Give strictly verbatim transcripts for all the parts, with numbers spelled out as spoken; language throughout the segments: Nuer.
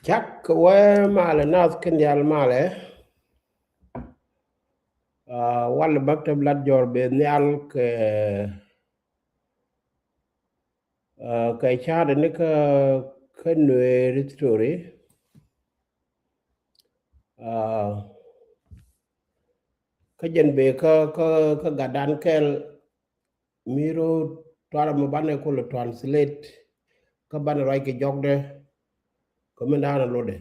Cak kɛ wee malɛ nath kä nhial malɛ. Walɛ maktab lat jɔr bɛ nhial kɛ, kɛ ca̱a̱dɛ ni kä, kä Nuer history. Kä jɛn bɛ kä, kä, kä gatdan kɛl mi rɔ tuarɛ mi banɛ kulɛ translate kä banɛ ruac kɛ jɔkdɛ kä mi da̱a̱n a lotdɛ.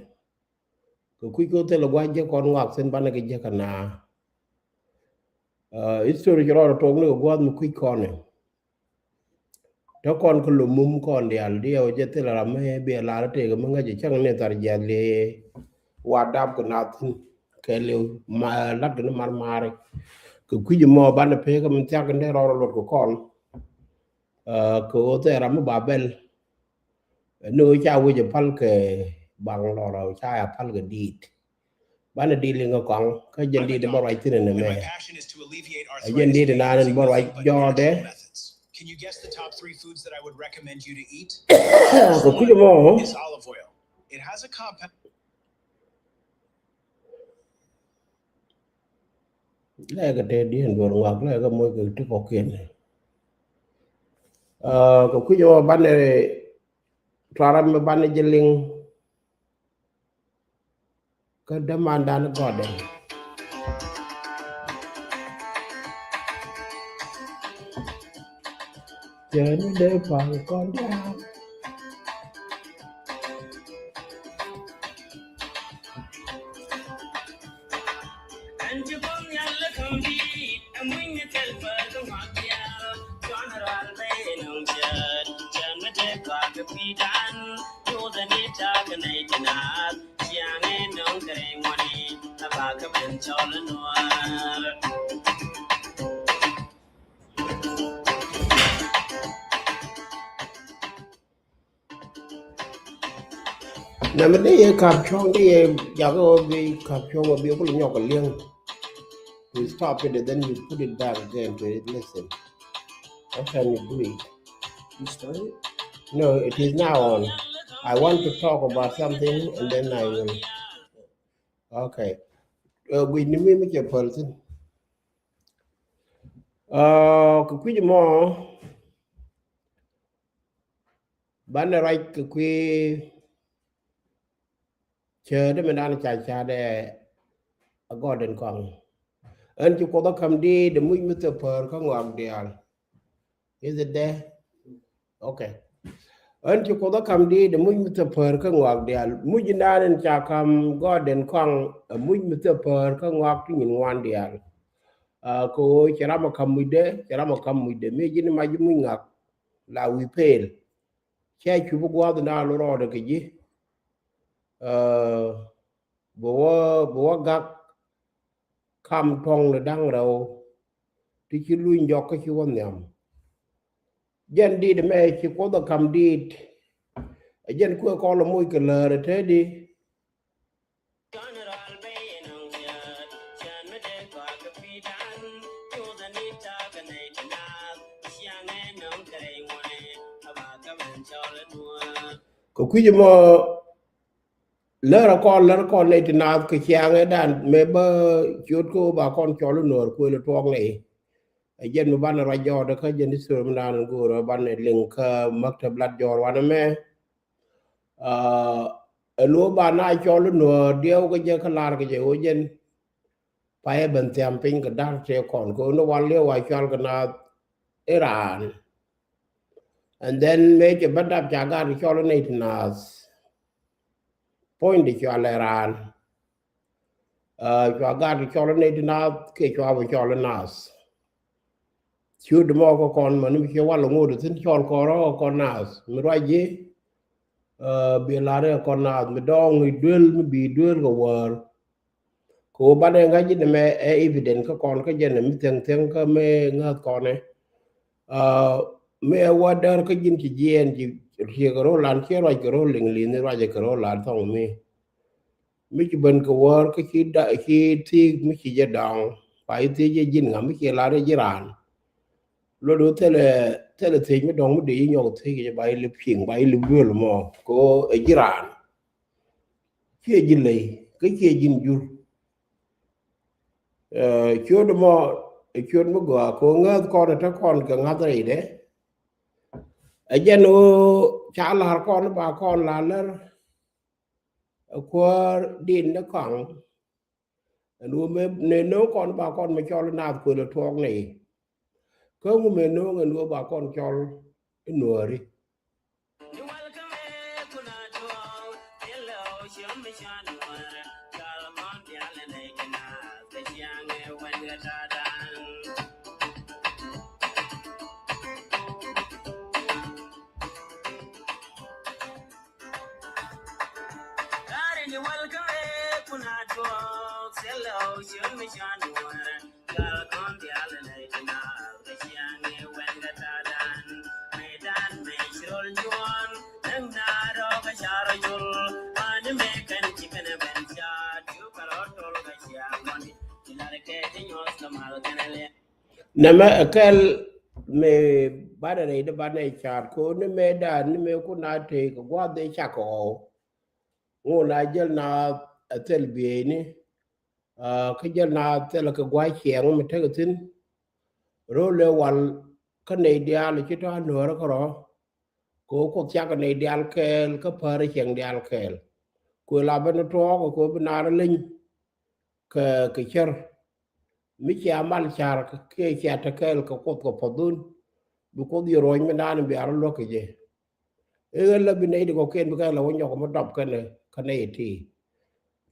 Kɛ kui̱ kɛ thilɛ gua̱c jɛ kɔn ŋuak thi̱n banɛ kɛ jɛ kɛ naa. History ci rɔɔdɛ tok ni kɛ gua̱th mi kui̱c kɔn ɛ. Te kɔn kä lomum kɔn diaal diɛw jɛ thilɛ ram mi bi lar tëëk mi ŋäc cäŋ ni thar jiath li wa dap kɛ nath thi̱n kɛ liw ma lat kɛ ni mar mari. Kɛ kui̱c mɔ banɛ pek mi thiak ni rɔɔdɛ luɔt kɛ kɔn. Kɛ ɣöö thɛɛ ram mi ba bɛl ni ɣöö ca wec ɛ pal kɛ baŋ lɔrɔ ca ya pal kɛ diit. Banɛ diit liŋ kɛ kɔaŋ kä jɛn diit bä ruac thi̱n ɛn ɛmɛ. Ɛ jɛn diit naan ɛn bä ruac jɔɔdɛ. Kɛ kui̱c mɔ lɛ kɛ te diɛn duɔr ŋuak lɛ kɛ moc kɛ ti kɔkiɛn. Kɛ kui̱c mɔ banɛ tuarä mi banɛ jɛ liŋ kä dämandan gɔdɛ. Jɛn dee pal kɔn diaal. Nɛmɛ dee yɛ kap cuɔ̱ŋ dee yɛ jakä ɣöö bi kap cuɔ̱ŋ ɣöö bi kulɛ nyɔk kɛ liɛŋ. You stop it and then you put it back again to it. Listen. How can you do it? You start it? No, it is now on. I want to talk about something and then I will. Okay. Guic ni mi mi cɛ päl thi̱n. Kɛ kui̱c mɔ banɛ ruac kɛ kui̱ cäätdä mi dan ca ca̱a̱dɛ a gɔɔdɛn kɔaŋ. Ɣän ci Kuoth ɛ ka̱m diit ɛ muc mi thil päär kä ŋɔak diaal. Is it there? Okay. Ɣän ci Kuoth ɛ ka̱m diit ɛ muc mi thil päär kä ŋɔak diaal. Muc indan in ca ka̱m gɔɔdɛn kɔaŋ ɛ muc mi thil päär kä ŋɔak ti nyin ŋuan diaal. Kɛ ɣöö cɛ ram ɛ ka̱m mucdɛ, cɛ ram ɛ ka̱m mucdɛ mi ji̱n mac ji̱ muc ŋak la wi̱i̱ pel. Cɛ cup gua̱a̱th indan lo rɔɔdɛ kɛ ji̱. Bɛ wä, bɛ wä gak kam tɔŋ ni da̱ŋ rɛw ti ci luny jɔk kä ci wä nhiam. Jɛn diit mɛ ci Kuoth ɛ ka̱m diit. Ɛ jɛn kuɛ kɔl ɛ moc kɛ läär ɛ te di. Kɛ kui̱c mɔ lär a kɔn, lär a kɔn nɛy ti naath kɛ ciaŋɛ dan mëë bä ciöt kä ba kɔn cɔl i̱ Nuɔɔr kuël i̱ tuɔɔk nɛy. Ɛ jɛn mi banɛ ruac jɔɔdɛ kä jɛn history mi dan go̱o̱rä banɛ liŋ kä maktab lat jɔɔr wanɛ mɛ. Ɛ lo̱o̱ ba na cɔl i̱ Nuɔɔr diɛw kä jɛ kä lar kɛ jɛ ɣöö jɛn payɛ ben thiam piny kɛ da̱r tëë kɔn kɛ ɣöö ni wal liɛw a cɔal kɛ naath i̱ raan. And then mëë cɛ bä dap ca gat kɛ cɔl i̱ nɛy ti naath. Puɔ̱nydɛ cɔal ɛ raan. Cua gat kɛ cɔl i̱ nɛy ti naath kiɛ cua bä cɔl i̱ naath. Ciötdɛ mɔ kä kɔn mani mi ciɛ wal ŋot thi̱n cɔl kɔn rɔ kɔn naath mi ruac ji̱. Bi lar ɛ kɔn naath mi dɔɔŋ i̱ duel mi bi duel kɛ wäär. Kɛ ɣöö banɛ ŋa̱c ji̱n ɛmɛ ɛ evident kä kɔn kä jɛn ɛ mi thiäŋ thiäŋ kä mi ŋäth kɔn ɛ. Mi ɛ wä däär kä ji̱n ci jiɛɛn ci riek kɛ ro̱l lan ciɛ ruac kɛ ro̱l liŋ li̱n ruac kɛ ro̱l lan thɔŋ mi. Mi ci ben kɛ wäär kä ci da, ci thi̱i̱k mi ci jɛ dɔŋ ba ci thiec jɛ ji̱n ŋa mi ci lar jɛ ji̱ raan. Lot ɣöö thilɛ, thilɛ thiec mi dɔŋ mi dee ji̱ nyɔk thiec jɛ ba ci lip ciŋ ba ci lip duel mɔ kɛ ɣöö ɛ ji̱ raan. Ciɛ ji̱ ley, kä ciɛ ji̱n jur. Ɛ, ciöt mɔ, ciöt mi gɔaa, kɛ ɣöö ŋäth kɔn ɛ te kɔn kɛ ŋa̱th rɛydɛ. Ɛ jɛn ɣöö ca la̱r kɔn ba kɔn la lär. Ɛ kuäär din ni kɔaŋ. Ɛn ɣöö mëë, mëë no̱o̱ŋ kɔn ba kɔn mi cɔl naath kuël ɛ tuɔɔk nɛy. Kä ŋu mëë no̱o̱ŋ ɛn ɣöö ba kɔn cɔl i̱ Nuääri. Nɛmɛ ɛ kɛl mëë banɛ rɛy di banɛ car ko ni mëë dan ni mëë kun a tëë kɛ gua̱a̱th dee cak kɛ ɣɔw. Ŋun a jäl na a thil bieyni, a, kä jäl na thil kɛ gua̱a̱th ciɛɛŋ mi tek thi̱n. Rol ɛ wal kä nɛy diaal ci tɔ̱ a Nuäärä kärɔ̱. Kɛ ɣöö Kuoth cak nɛy diaal kɛɛl kä päär cieŋ diaal kɛɛl. Kuël a ben tuɔɔk kɛ ɣöö bi naar leny kɛ, kɛ cär. Mi cia mal car kɛ, kiɛ cia te kɛɛl kɛ Kuoth kɛ puɔ̱th dhun, bi Kuoth yɛ ruɔ̱ny mindan bia rɔ luäk kɛ jɛ. I̱ ɣän la bi nɛy ti kɔ̱kiɛn bi kɛn la wä nyɔk mi dɔp kɛn kä nɛy ti.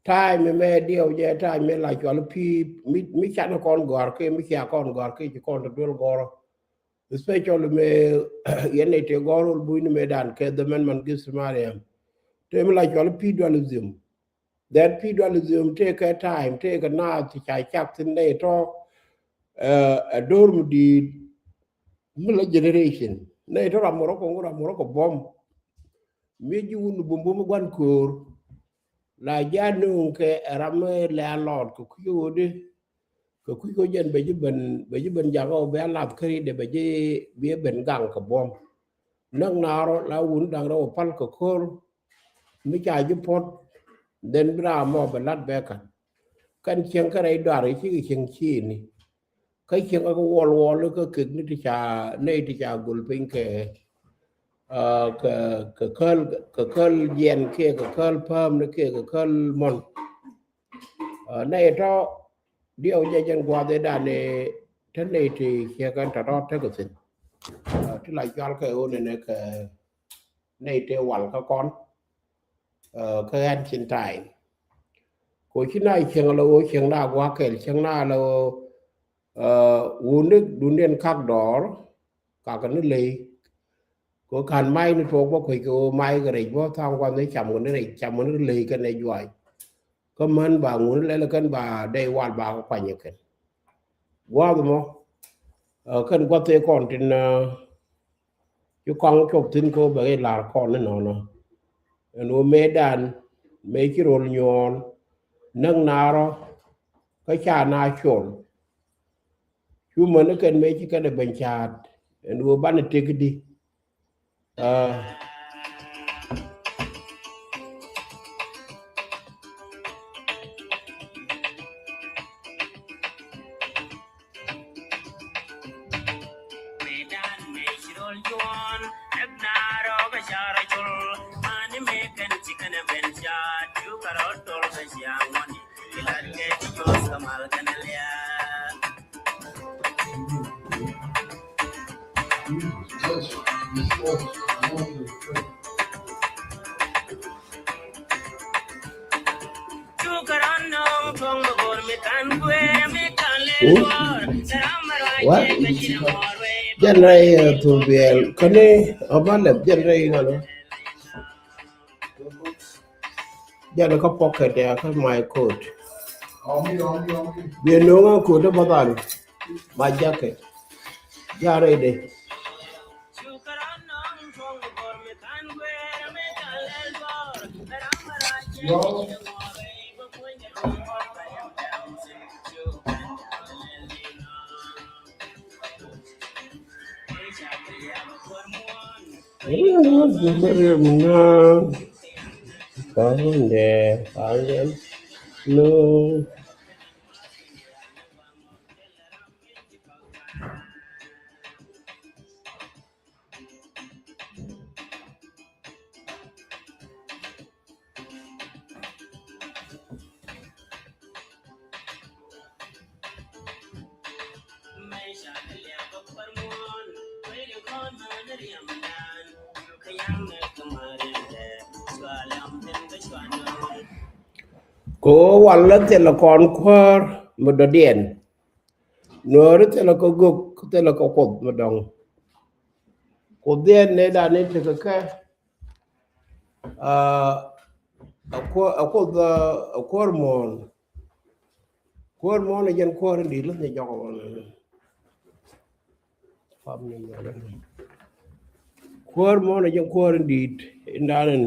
Ta̱a̱ mi mɛ diɛw jɛ ta̱a̱ mi la cual pi̱i̱ mi, mi canɛ kɔn gɔ̱a̱r kiɛ mi cia kɔn gɔ̱a̱r kiɛ ci kɔn te duel gɔ̱rä. Especially mëë yɛn nɛy tëë gɔ̱r rol bunyni mëëdan kɛ dhɛmɛn man gith Mariam. Tëë mi la cual feudalism. That feudalism tëë kɛ time, tëë kɛ naath ti ca cak thi̱n nɛy tɔ̱, ɛ, ɛ do̱r mi di̱i̱t mi la generation. Nɛy tɔ̱ ram mɔ rɔ kɛ ŋu ram mɔ rɔ kɛ buɔ̱m. Mi ji̱ wun bumbum gua̱n köör. La ji̱ a nööŋ kɛ ram mi lɛ a lɔɔt kɛ kui̱ ɣöödi. Kɛ kui̱ ɣöö jɛn bɛ ji̱ ben, bɛ ji̱ ben jakä ɣöö bɛ a lath käri dee bɛ ji̱, bɛ ji̱ ben gaŋ kɛ buɔ̱m. Näk naarɔ la wun da̱ŋ rɛw pal kɛ köör. Mi ca ji̱ puɔ̱t, then bi ram mɔ bɛ lat bɛ ka̱n. Kɛn cieŋ kä rɛy dɔaar i̱ cikɛ cieŋ ciëëni. Kä cieŋ kä wäl wäl kä kek ni ti ca nɛy ti ca gol piny kɛ, a, kɛ, kɛ käl, kɛ käl jiɛn kiɛ kɛ käl pääm ni kiɛ kɛ käl mɔn. A, nɛy tɔ̱ diɛw jɛ jɛn gua̱a̱th ëëdan ëë te nɛy ti ciɛ kɛn tɔ̱tɔ̱ tekɛ thi̱n. A, ti la cual kɛ ɣöö nɛnɛ kɛ nɛy tëë wal kä kɔn, ɛ, kä ɣän cin ta̱a̱ in. Kɛ ɣöö ci na cieŋ la ɣöö cieŋ na gua̱a̱th kɛl, cieŋ na la ɣöö, ɛ, wuni duundiɛn kak dɔɔr, kakɛ ni ley. Kɛ ɣöö ka̱n mac ni tuɔɔk bä kuec kɛ ɣöö mac kɛ rɛc bä tha̱a̱ŋ gua̱th ni cam kɛ ni rɛc, cam kɛ ni ley kɛnɛ juac. Kä män ba ŋun lɛl kɛn ba dɛy wal ba kɛ kuany kɛn. Gua̱a̱th mɔ, ɛ, kɛn gua̱th tëë kɔn tin, ɛ, ci kɔaŋ cop thi̱n kɛ ɣöö bɛ kɛ la̱r kɔn ni nɔnɔ. Ɛn ɣöö mëëdan mëë ci rol nyuɔɔn näk naarɔ kä ca na col. Cu män ni kɛn mëë ci kɛn ɛ ben ca̱a̱t ɛn ɣöö banɛ tëk di. A. Wa? Jɛn rɛy, ɛ, thok biɛl. Käni ɔ ba lɛp jɛn rɛy ŋa̱n ɔ. Jɛn kä pocket ya kä my coat. Biɛ no̱o̱ŋ a coat ɛ bä dhal. My jacket. Ja rɛy dee. Ande, ande, no. Kɛ ɣöö walä thilɛ kɔn kuäär mi dɔ̱diɛn. Nuääri thilɛ kɛ gök, thilɛ kɛ Kuoth mi dɔ̱ŋ. Kuothdiɛn nɛy dan ni tekɛ kɛ, ah, a Kuoth, a Kuoth, ah, a Kuäär muɔ̱ɔ̱n. Kuäär muɔ̱ɔ̱n ɛ jɛn kuäär in di̱i̱t läth ni jɔk ɛ ɣɔn. Kuäär muɔ̱ɔ̱n ɛ jɛn kuäär in di̱i̱t in dan in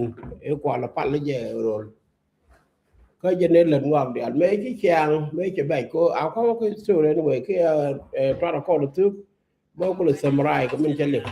i̱ kual ɛ pal i̱ jɛ rol. Kä jɛn ɛ lät ŋɔak diaal mëë ci ciaŋ, mëë ci bɛc ko a kɔk kɛ story anyway, kiɛ, eh, tuar a kɔl thuk. Bä kulɛ summarize kɛ min cä liŋ.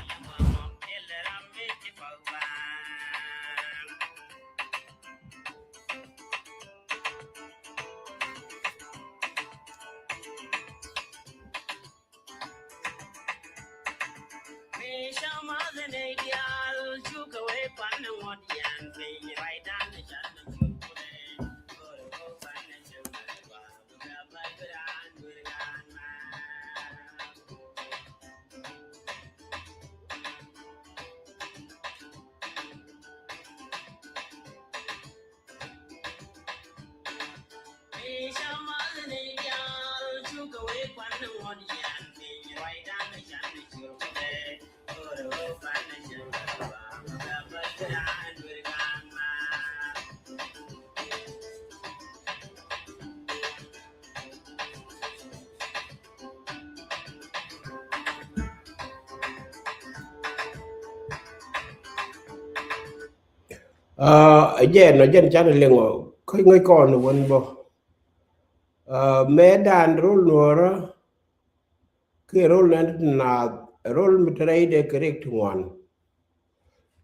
Ah, ɛ jɛn ɔ jɛn canɛ liŋ ɔ kä ŋäc kɔn wän bä. Ah, mëë dan rol nuɔrä kiɛ rol nɛn ti naath, rol mi te rɛydɛ kɛ rik ti ŋuan.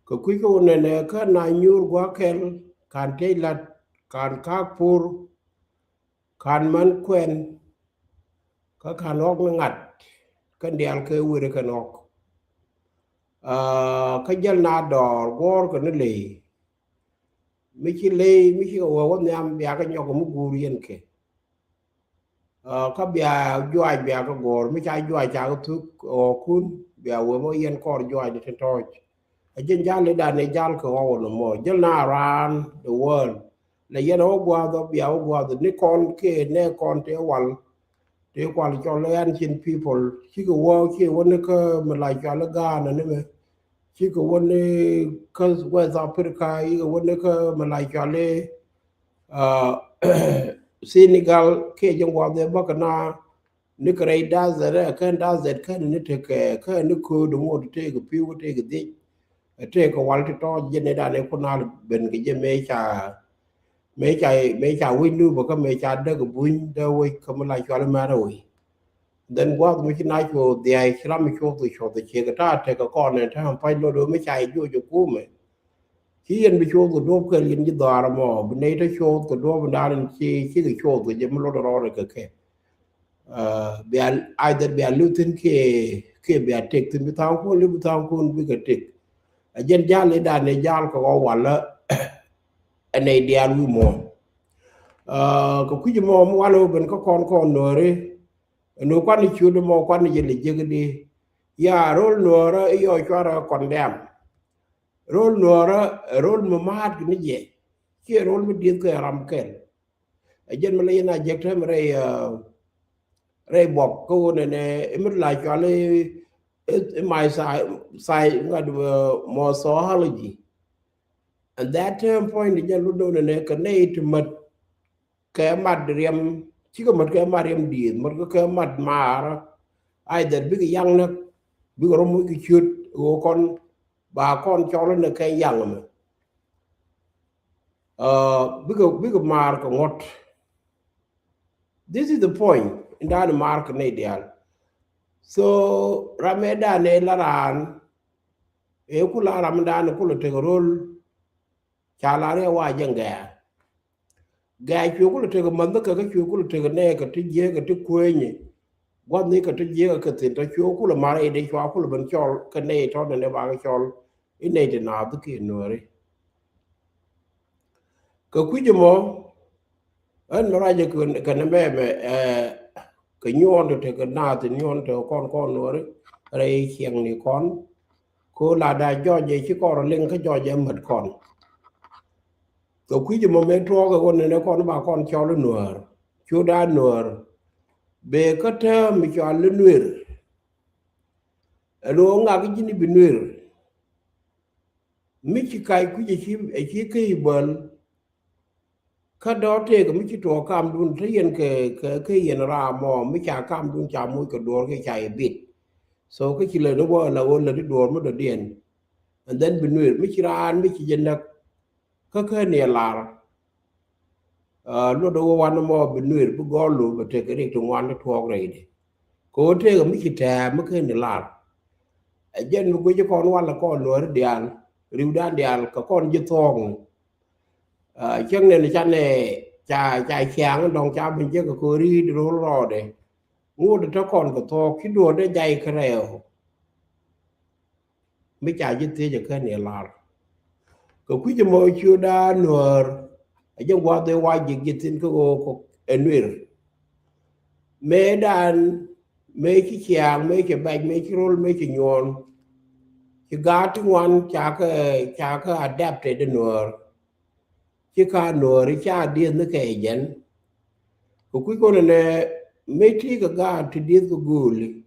Kɛ kui̱ kä wä nɛnɛ kä na nyuur gua̱a̱k kɛl kan tëë la̱t kan ka̱a̱k pur kan män kuɛn kä kan ɣɔk ni ŋa̱t kɛn diaal kɛ weri kɛn ɣɔk. Ah, kä jäl na dɔɔr guɔ̱ɔ̱r kɛ ni ley mi ci ley mi ci kɛ wee wä nhiam bia kɛ nyɔk mi guur yɛn kɛ. Ah, kä bia juac bia kɛ gɔ̱r mi ca juac ca kɛ thuk ɣɔkun bia wee mɔ yɛn kɔr juac ni tin tɔɔc. A jɛn jal i̱ dan i̱ jal kɛ ɣɔw ni mɔ jäl na around the world. La yɛn ɣɔw gua̱a̱th ɔ bia ɣɔw gua̱a̱th ni kɔn kiɛ nɛ kɔn tëë wal tëë kual cɔl i̱ ancient people cikɛ wä kiɛ wä ni kä mi la cual i̱ Ghana ni mɛ. Cikɛ wä ni kä West Africa, cikɛ wä ni kä mi la cual i̱, ah, Senegal kiɛ ji̱ ŋuath ɛ bäkɛ na ni kɛ rɛy desert ɛ kɛn desert kɛn ni tekɛ kɛn ni kööt ŋot tekɛ pi̱w tekɛ dhiec. Tekɛ wal ti tɔɔc jɛ ni dan ɛ kun al ben kɛ jɛ mëë ca mëë ca mëë ca wec ni bä kä mëë ca däk buny dee wec kä mi la cual i̱ mɛrɛ wec. Then gua̱th mi ci na cuoth dhia̱a̱c ci ram mi cuoth kɛ cuoth ciek ta̱a̱ tekɛ kɔn ɛn ta̱a̱ pa̱c lot mi ca i̱ juɔc ɛ kumɛ. Ci yɛn bi cuoth kɛ duɔ̱p kɛl yɛn ji̱ dhɔaar ɛmɔ bi nɛy te cuoth kɛ duɔ̱p in da̱a̱n in ci cikɛ cuoth kɛ jɛ mi lot rɔɔdɛ kɛ kɛ. Ah, bia either bia li̱w thi̱n kiɛ kiɛ bia tëk thi̱n bi tha̱a̱ŋkun li̱w bi tha̱a̱ŋkun bikɛ tëk. A jɛn jal i̱ da̱a̱n i̱ jal kɛ ɣɔw walä ɛ nɛy diaal wi̱i̱ muɔ̱ɔ̱n. Ah, kɛ kui̱c ɛmɔ mi walɛ wä ben kä kɔn kɔn nuɔ̱ɔ̱ri. Ɛn ɣöö kuan i̱ ciötdä mɔ kuan i̱ jɛ lɛ jiäkädi. Ya rol nuɔɔrä i̱ yɔ cuarɛ condemn. Rol nuɔɔrä ɛ rol mi ma̱a̱t kɛ ni jɛ. Ciɛ rol mi dieth kɛ ram kɛl. Ɛ jɛn mi la yɛn a jek tɛm rɛy, ah, rɛy buɔk kä ɣöö nɛnɛ i̱ mi la cual i̱, i̱, i̱ my sci-, sci-, ŋa̱t, ah, mosology. And that term point i̱ jɛn lotdɛ ɣöö nɛnɛ kɛ nɛy ti mät kɛ mat riɛm, cikɛ mat kɛ mat riɛm dieth, mat kɛ kɛ mat maar, either bikɛ yaŋ näk, bikɛ rɔm wi̱c kɛ ciöt, ɣöö kɔn, ba kɔn cɔl ni kɛ yaŋ mɛ. Ah, bikɛ, bikɛ maar kɛ ŋuɔ̱t. This is the point, in da̱a̱n maar kɛ nɛy diaal. So, ram ɛ da̱a̱n ɛ la raan, ɛ ku la ram da̱a̱n ku la tekɛ rol, Ca la riɛk wa jɛ gɛɛ. Gɛɛ cuɛ kulɛ tek mänh kɛ, kä cuɛ kulɛ tek nɛɛkɛ ti jiäkɛ ti kuenyɛ. Gua̱thni kɛ ti jiäkɛ kɛ thi̱n tɔ cuɛ kulɛ marɛ i̱ dee cua kulɛ ben cɔl kɛ nɛy tɔ nɛnɛ bakɛ cɔl i̱ nɛy ti naath kiɛ Nuääri. Kɛ kui̱c ɛmɔ, ɣän mi ruacɛ kɛn ɛmɛ mɛ, kɛ nyuɔn ti tekɛ naath, nyuɔn ti kɔn kɔn Nuääri rɛy ciɛŋni kɔn. Ko la da jɔc ɛ ci kɔn rɔ liŋ kä jɔc ɛ mät kɔn. Kɛ kui̱c ɛmɔ mëë tuɔɔk ɛ ɣöö nɛnɛ kɔn ba kɔn cɔl i̱ Nuäär, ciötda Nuäär. Bëë kä tääm mi cɔal i̱ Nuer. Ɛn ɣöö ŋak ji̱n i̱ bi Nuer. Mi ci kac kui̱c ɛ ci, ɛ ci kä i̱ bäl. Kä dɔ̱ tëëk mi ci tuɔɔk kamdun te yɛn kɛ, kɛ, kɛ yɛn ram mɔ mi ca kamdun ca moc kɛ duɔ̱ɔ̱r kɛ ca yɛ bit. So kä ci lät ni wä la ɣöö lät i̱ duɔ̱ɔ̱r mi dɔ̱diɛn. And then bi Nuer mi ci raan mi ci jɛ näk. Kä kä ni lar. Luɔt ɣöö wan mɔ bi Nuer bi gɔl lo bɛ tek rik ti ŋuan ti tuɔɔk rɛydɛ. Kɛ ɣöö tëëk mi ci tɛɛp mi ken ni lar. Ɛ jɛn mi guic kɔn wal kɔn Nuääri diaal, riwdan diaal kɛ kɔn ji̱ thuɔɔk ni. Cäŋ nɛn canɛ ca, ca ciaŋ dɔ̱ŋ ca ben jek kɛ ko̱ri di ro̱l rɔɔdɛ. Ŋot te kɔn kɛ thuɔɔk ci duɔ̱ɔ̱r dee jay kärɛw. Mi ca ji̱ thiec ɛ ken ni lar. Kɛ kui̱c ɛmɔ ciötda Nuäär, ɛ jɛ gua̱th ɛ wa ji̱k ji̱ thi̱n kä ɣöö kɔ ɛ Nuer. Mëëdan, mëë ci ciaŋ, mëë ci bɛc, mëë ci ro̱l, mëë ci nyuɔn. Ci gaat ti ŋuan ca kɛ, ca kɛ adapted i̱ Nuäär. Ci ka Nuääri ca dieth ni kɛ jɛn. Kɛ kui̱ kɔn ɛnɛ mëë ti kɛ gaat ti dieth kɛ gööli.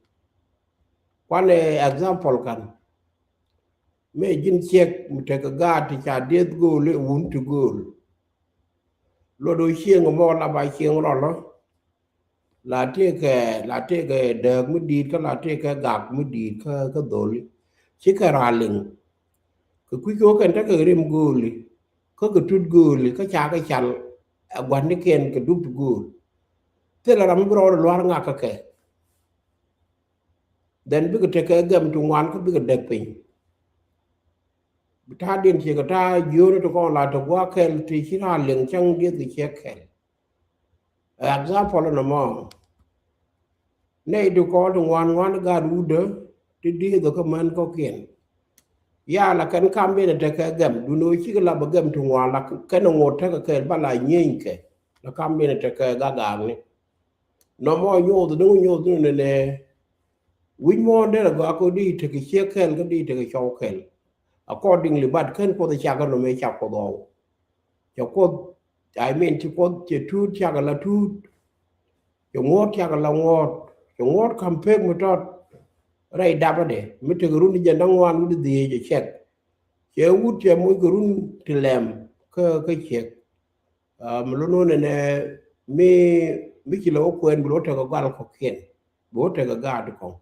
Kuanɛ example kan. Mëë ji̱n ciek mi tekɛ gaat ti ca dieth gööli wun ti gööl. Luɔt ɣöö cieŋ mɔ la ba cieŋ rɔlɔ. La tëëkɛ, la tëëkɛ dääk mi di̱i̱t kä la tëëkɛ gak mi di̱i̱t kä, kä dholi. Ci kɛ raal liŋ. Kɛ kui̱ kɛ ɣöö kɛn tekɛ rim gööli. Kä kɛ tut gööli kä ca kɛ cal. Ɛ gua̱nikiɛn kɛ dup ti gööl. Thilɛ ram mi bi rɔɔdɛ lua̱r ŋak kä kɛ. Then bikɛ tekɛ gɛm ti ŋuan kä bikɛ däk piny. Bi ta̱a̱diɛn ciɛ kɛ ta̱a̱ jiööni ti kɔn la te gua̱a̱ kɛl ti ci raal liŋ cäŋ dieth kɛ ciɛ kɛl. Example nɔmɔ. Nɛy ti kɔn ti ŋuan ŋuan gaat wutdä ti dieth kä män kɔ̱kiɛn. Ya la kɛn kam ben tekɛ gɛm, duundɛ ɣöö cikɛ la bɛ gɛm ti ŋuan la kɛn ŋot tekɛ kɛɛl ba la nyieeny kɛ. La kam ben tekɛ gagaakni. Nɔmɔ nyoth ni ŋu nyoth ni nɛnɛ. Wi̱c muɔ̱ɔ̱n derɛ gɔaa kɛ di tekɛ ciek kɛl kä di tekɛ cɔw kɛl. Accordingly, but kɛn Kuoth cak kä nɔmɔ cak Kuoth ɣɔw. Cɛ Kuoth, I mean, ci Kuoth cɛ tuut cak ala tuut. Cɛ ŋuɔ̱t cak ala ŋuɔ̱t. Cɛ ŋuɔ̱t ka̱m pek mi tɔt. Rɛy dapä dɛ mi tekɛ run jɛ da̱ŋ ŋuan wi̱cdɛ dhiec cɛ cɛk. Cɛ wut cɛ moc kɛ run ti lɛm kä, kä ciek. Mi lot nɔ nɛnɛ mi, mi ci lɛ wä kuɛn bi lot tekɛ gal kɔ̱kiɛn. Bi wä tekɛ gaat kɔ̱ŋ.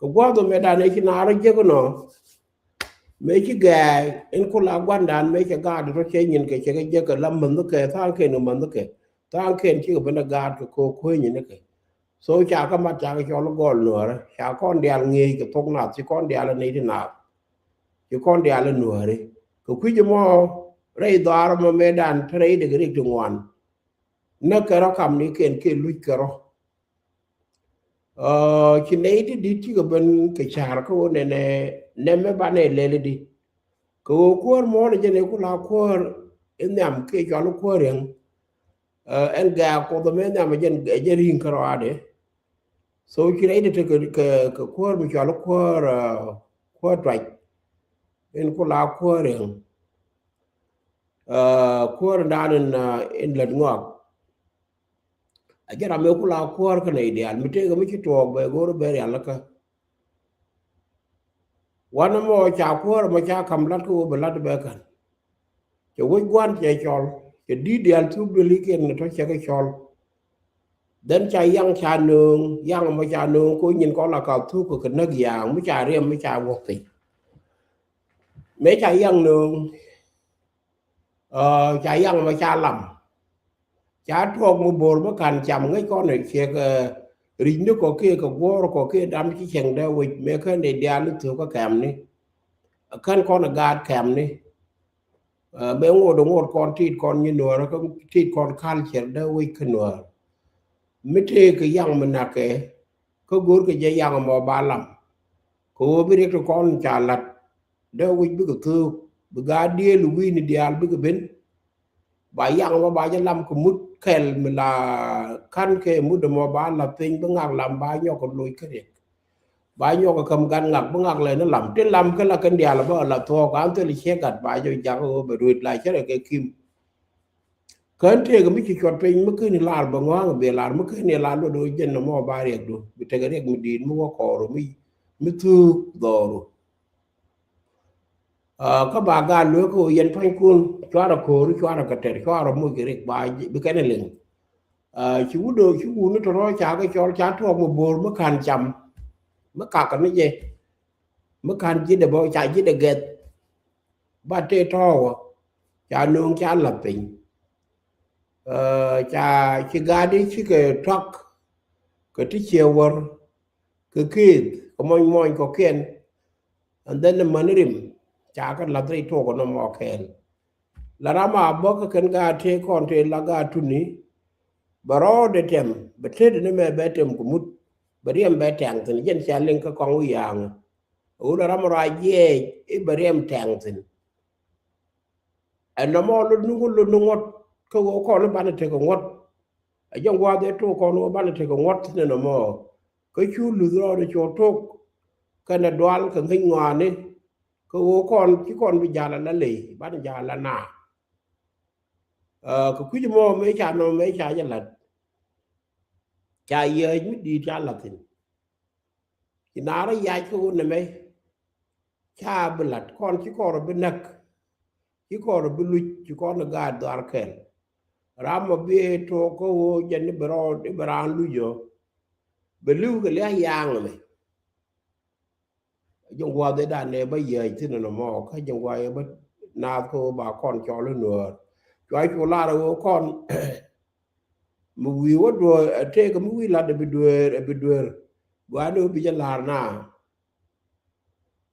Kɛ gua̱a̱th ɔ mɛ dan ɛ ci naar rɔ jek nɔ. Mëë ci gɛɛy in ku la gua̱ndan mëë cɛ gaat rɔ cɛ nyin kɛ cɛ kɛ jek kɛ la mänh kɛ tha̱a̱ŋ kɛn kɛ mänh kɛ. Tha̱a̱ŋ kɛn cikɛ ben ɛ gaat kɛ ko̱o̱k kuenyɛ ni kɛ. So ca kä mat ca kɛ cɔl gɔl Nuäärä. Ca kɔn diaal ŋi̱eec kɛ thok nath ci kɔn diaal ɛ nɛy ti naath. Ci kɔn diaal ɛ Nuääri. Kɛ kui̱c ɛmɔ rɛy dhɔaar ɛmɔ mëëdan te rɛy dek rik ti ŋuan. Näk kɛ rɔ kamni kɛn kɛ luc kɛ rɔ. Ci nɛy ti di̱t cikɛ ben kɛ ca̱r kä ɣöö nɛnɛ nɛmɛ banɛ lɛl i̱di. Kɛ ɣöö kuäär muɔ̱ɔ̱n jɛn ɛ ku la kuäär in nhiam kɛ cɔal kuäär yäŋ. Ɛn gɛ̈ɛ̈k Kuoth ɛmɛ nhiam ɛ jɛn, ɛ jɛn ri̱i̱ŋ kärɔaadɛ. So ci nɛy ti tekɛ kɛ, kɛ kuäär mi cɔal kuäär, kuäär tuac. In ku la kuäär yäŋ. Kuäär in daan in, in lät ŋɔak. A jɛ ram ëë ku la kuäär kä nɛy diaal mi tëëkɛ mi ci tuɔɔk bɛ go̱o̱r bɛ rial kä. Wanɛ mɔ ca kuäär mɔ ca ka̱m lat kä wä bɛ lat bɛ kän. Cɛ wec gua̱n cɛ cɔl cɛ di̱t diaal thuk duëlikiɛn ni tɔ cɛ kɛ cɔl. Then ca yaŋ ca nööŋ, yaŋ mɔ ca nööŋ ko nyin kɔn la ka thuk kɛ näk yaŋ mi ca riɛm mi ca wäk piny. Mëë ca yaŋ nööŋ. Ca yaŋ mɔ ca lam. Ca tuɔɔk mi bo̱o̱r mi ka̱n cam ŋäc kɔn ɛ ciek ri̱cni kɔ kiɛ kɛ guɔ̱ɔ̱r kɔ kiɛ dam ci cieŋdɛ wec mëë kän dee diaal ni thök kä kɛmni. Kän kɔn ɛ gaat kɛmni. Bɛ ŋot ŋot kɔn tit kɔn nyi Nuäär kä tit kɔn culture dee wec kä Nuäär. Mi tëëkɛ yaŋ mi nakɛ kä go̱o̱rkɛ jɛ yaŋ mɔ ba lam. Kɛ ɣöö bi riɛk ti kɔn ca la̱t dee wec bikɛ thöök bi gaat dieel wi̱i̱ni diaal bikɛ ben. Ba yaŋ mɔ ba jɛ lam kɛ mut kɛl mi la ka̱n kɛ mut ɛmɔ ba la̱t piny bi ŋak lam ba nyɔk kɛ loc kä riɛk. Ba nyɔk kɛ käm gat ŋak bi ŋak lɛ ni lam tin lam kä la kɛn diaal bä la thuɔɔk an thil ciek gat ba jɛ jak ɣöö bɛ ruet la cärɛ kɛ kim. Kän tëëk mi ci cuɔt piny mi ken ilar bɛ ŋɔaŋ bi lar mi ken ilar luɔt ɣöö jɛn nɔmɔ ba riɛkdu bi tekɛ riɛk mi di̱i̱t mi wä kɔɔr mi mi thuuk dhɔru. Kä ba gal lueek ɣöö yɛn pua̱nykun cuarɛ ko̱o̱r cuarɛ kɛ tɛr cuarɛ moc kɛ riɛk ba bi kɛn iliŋ. Ci wut ɣöö ci wut ni tɔrɔ ca kɛ cɔl ca tuɔɔk mi bo̱o̱r mi ka̱n cam mi kakä ni jɛ mi ka̱n ji̱dɛ bä ca ji̱dɛ gɛth. Ba tëë tɔɔwä ca nööŋ ca la̱th piny. Ca ci gaatdi cikɛ tuak kɛ ti ciɛ wär kɛ kieth kɛ mɔny mɔny kɔkiɛn. And then mani rim ca kɛ la̱th rɛy tuɔk kɛ nɔmɔ kɛɛl. La ram a bä kä kɛn gaat tëë kɔn tëë la gaat tuni bɛ rɔɔdɛ tɛm bɛ tet ni mɛ bɛ tɛm kɛ mut bɛ riɛm bɛ tɛŋ thi̱n jɛn ca liŋ kä kɔŋ wi̱i̱ ya̱a̱ŋ. Ɣöö la ram rɔ a jiɛɛc i̱ bɛ riɛm tɛŋ thi̱n. Ɛn nɔmɔ lot ni ŋut lot ni ŋuɔ̱t kä ɣöö kɔn i̱ banɛ tekɛ ŋuɔ̱t. Ɛ jɛ ŋuath ɛ tok kɔn ɣöö banɛ tekɛ ŋuɔ̱t thi̱n ɛn nɔmɔ. Kä cu luth rɔɔdɛ cu tok kɛnɛ dual kɛ ŋäc ŋɔaani. Kä ɣöö kɔn ci kɔn bi ja̱l ala ley banɛ ja̱l ala na. Kɛ kui̱c mɔ mëë ca nɔmɔ mëë ca jɛ la̱t. Ca yääc mi di̱i̱t ca la̱t thi̱n. Ci naar rɔ yac kä ɣöö nɛmɛ ca bi la̱t kɔn ci kɔn rɔ bi näk. Ci kɔn rɔ bi luc ci kɔn gaat dhɔar kɛl. Ram mɔ bi tok kä ɣöö jɛn i̱ bi rɔɔd i̱ bi raan luc ɔ. Bi li̱w kɛ lia̱a̱ ya̱a̱ŋ ɛmɛ. Ji̱ ŋuath ëë dan ëë bä yäc thi̱n ɛn ɛmɔ kä ji̱ ŋuath ëë bä naath kä ɣöö ba kɔn cɔl i̱ Nuäär. Cua cu lar ɣöö kɔn mi wi̱i̱ wä duɔ̱ɔ̱r ɛ tëëk mi wi̱i̱ la̱t ɛ bi dueer ɛ bi dueer. Gua̱a̱r ni ɣöö bi jɛ la̱r na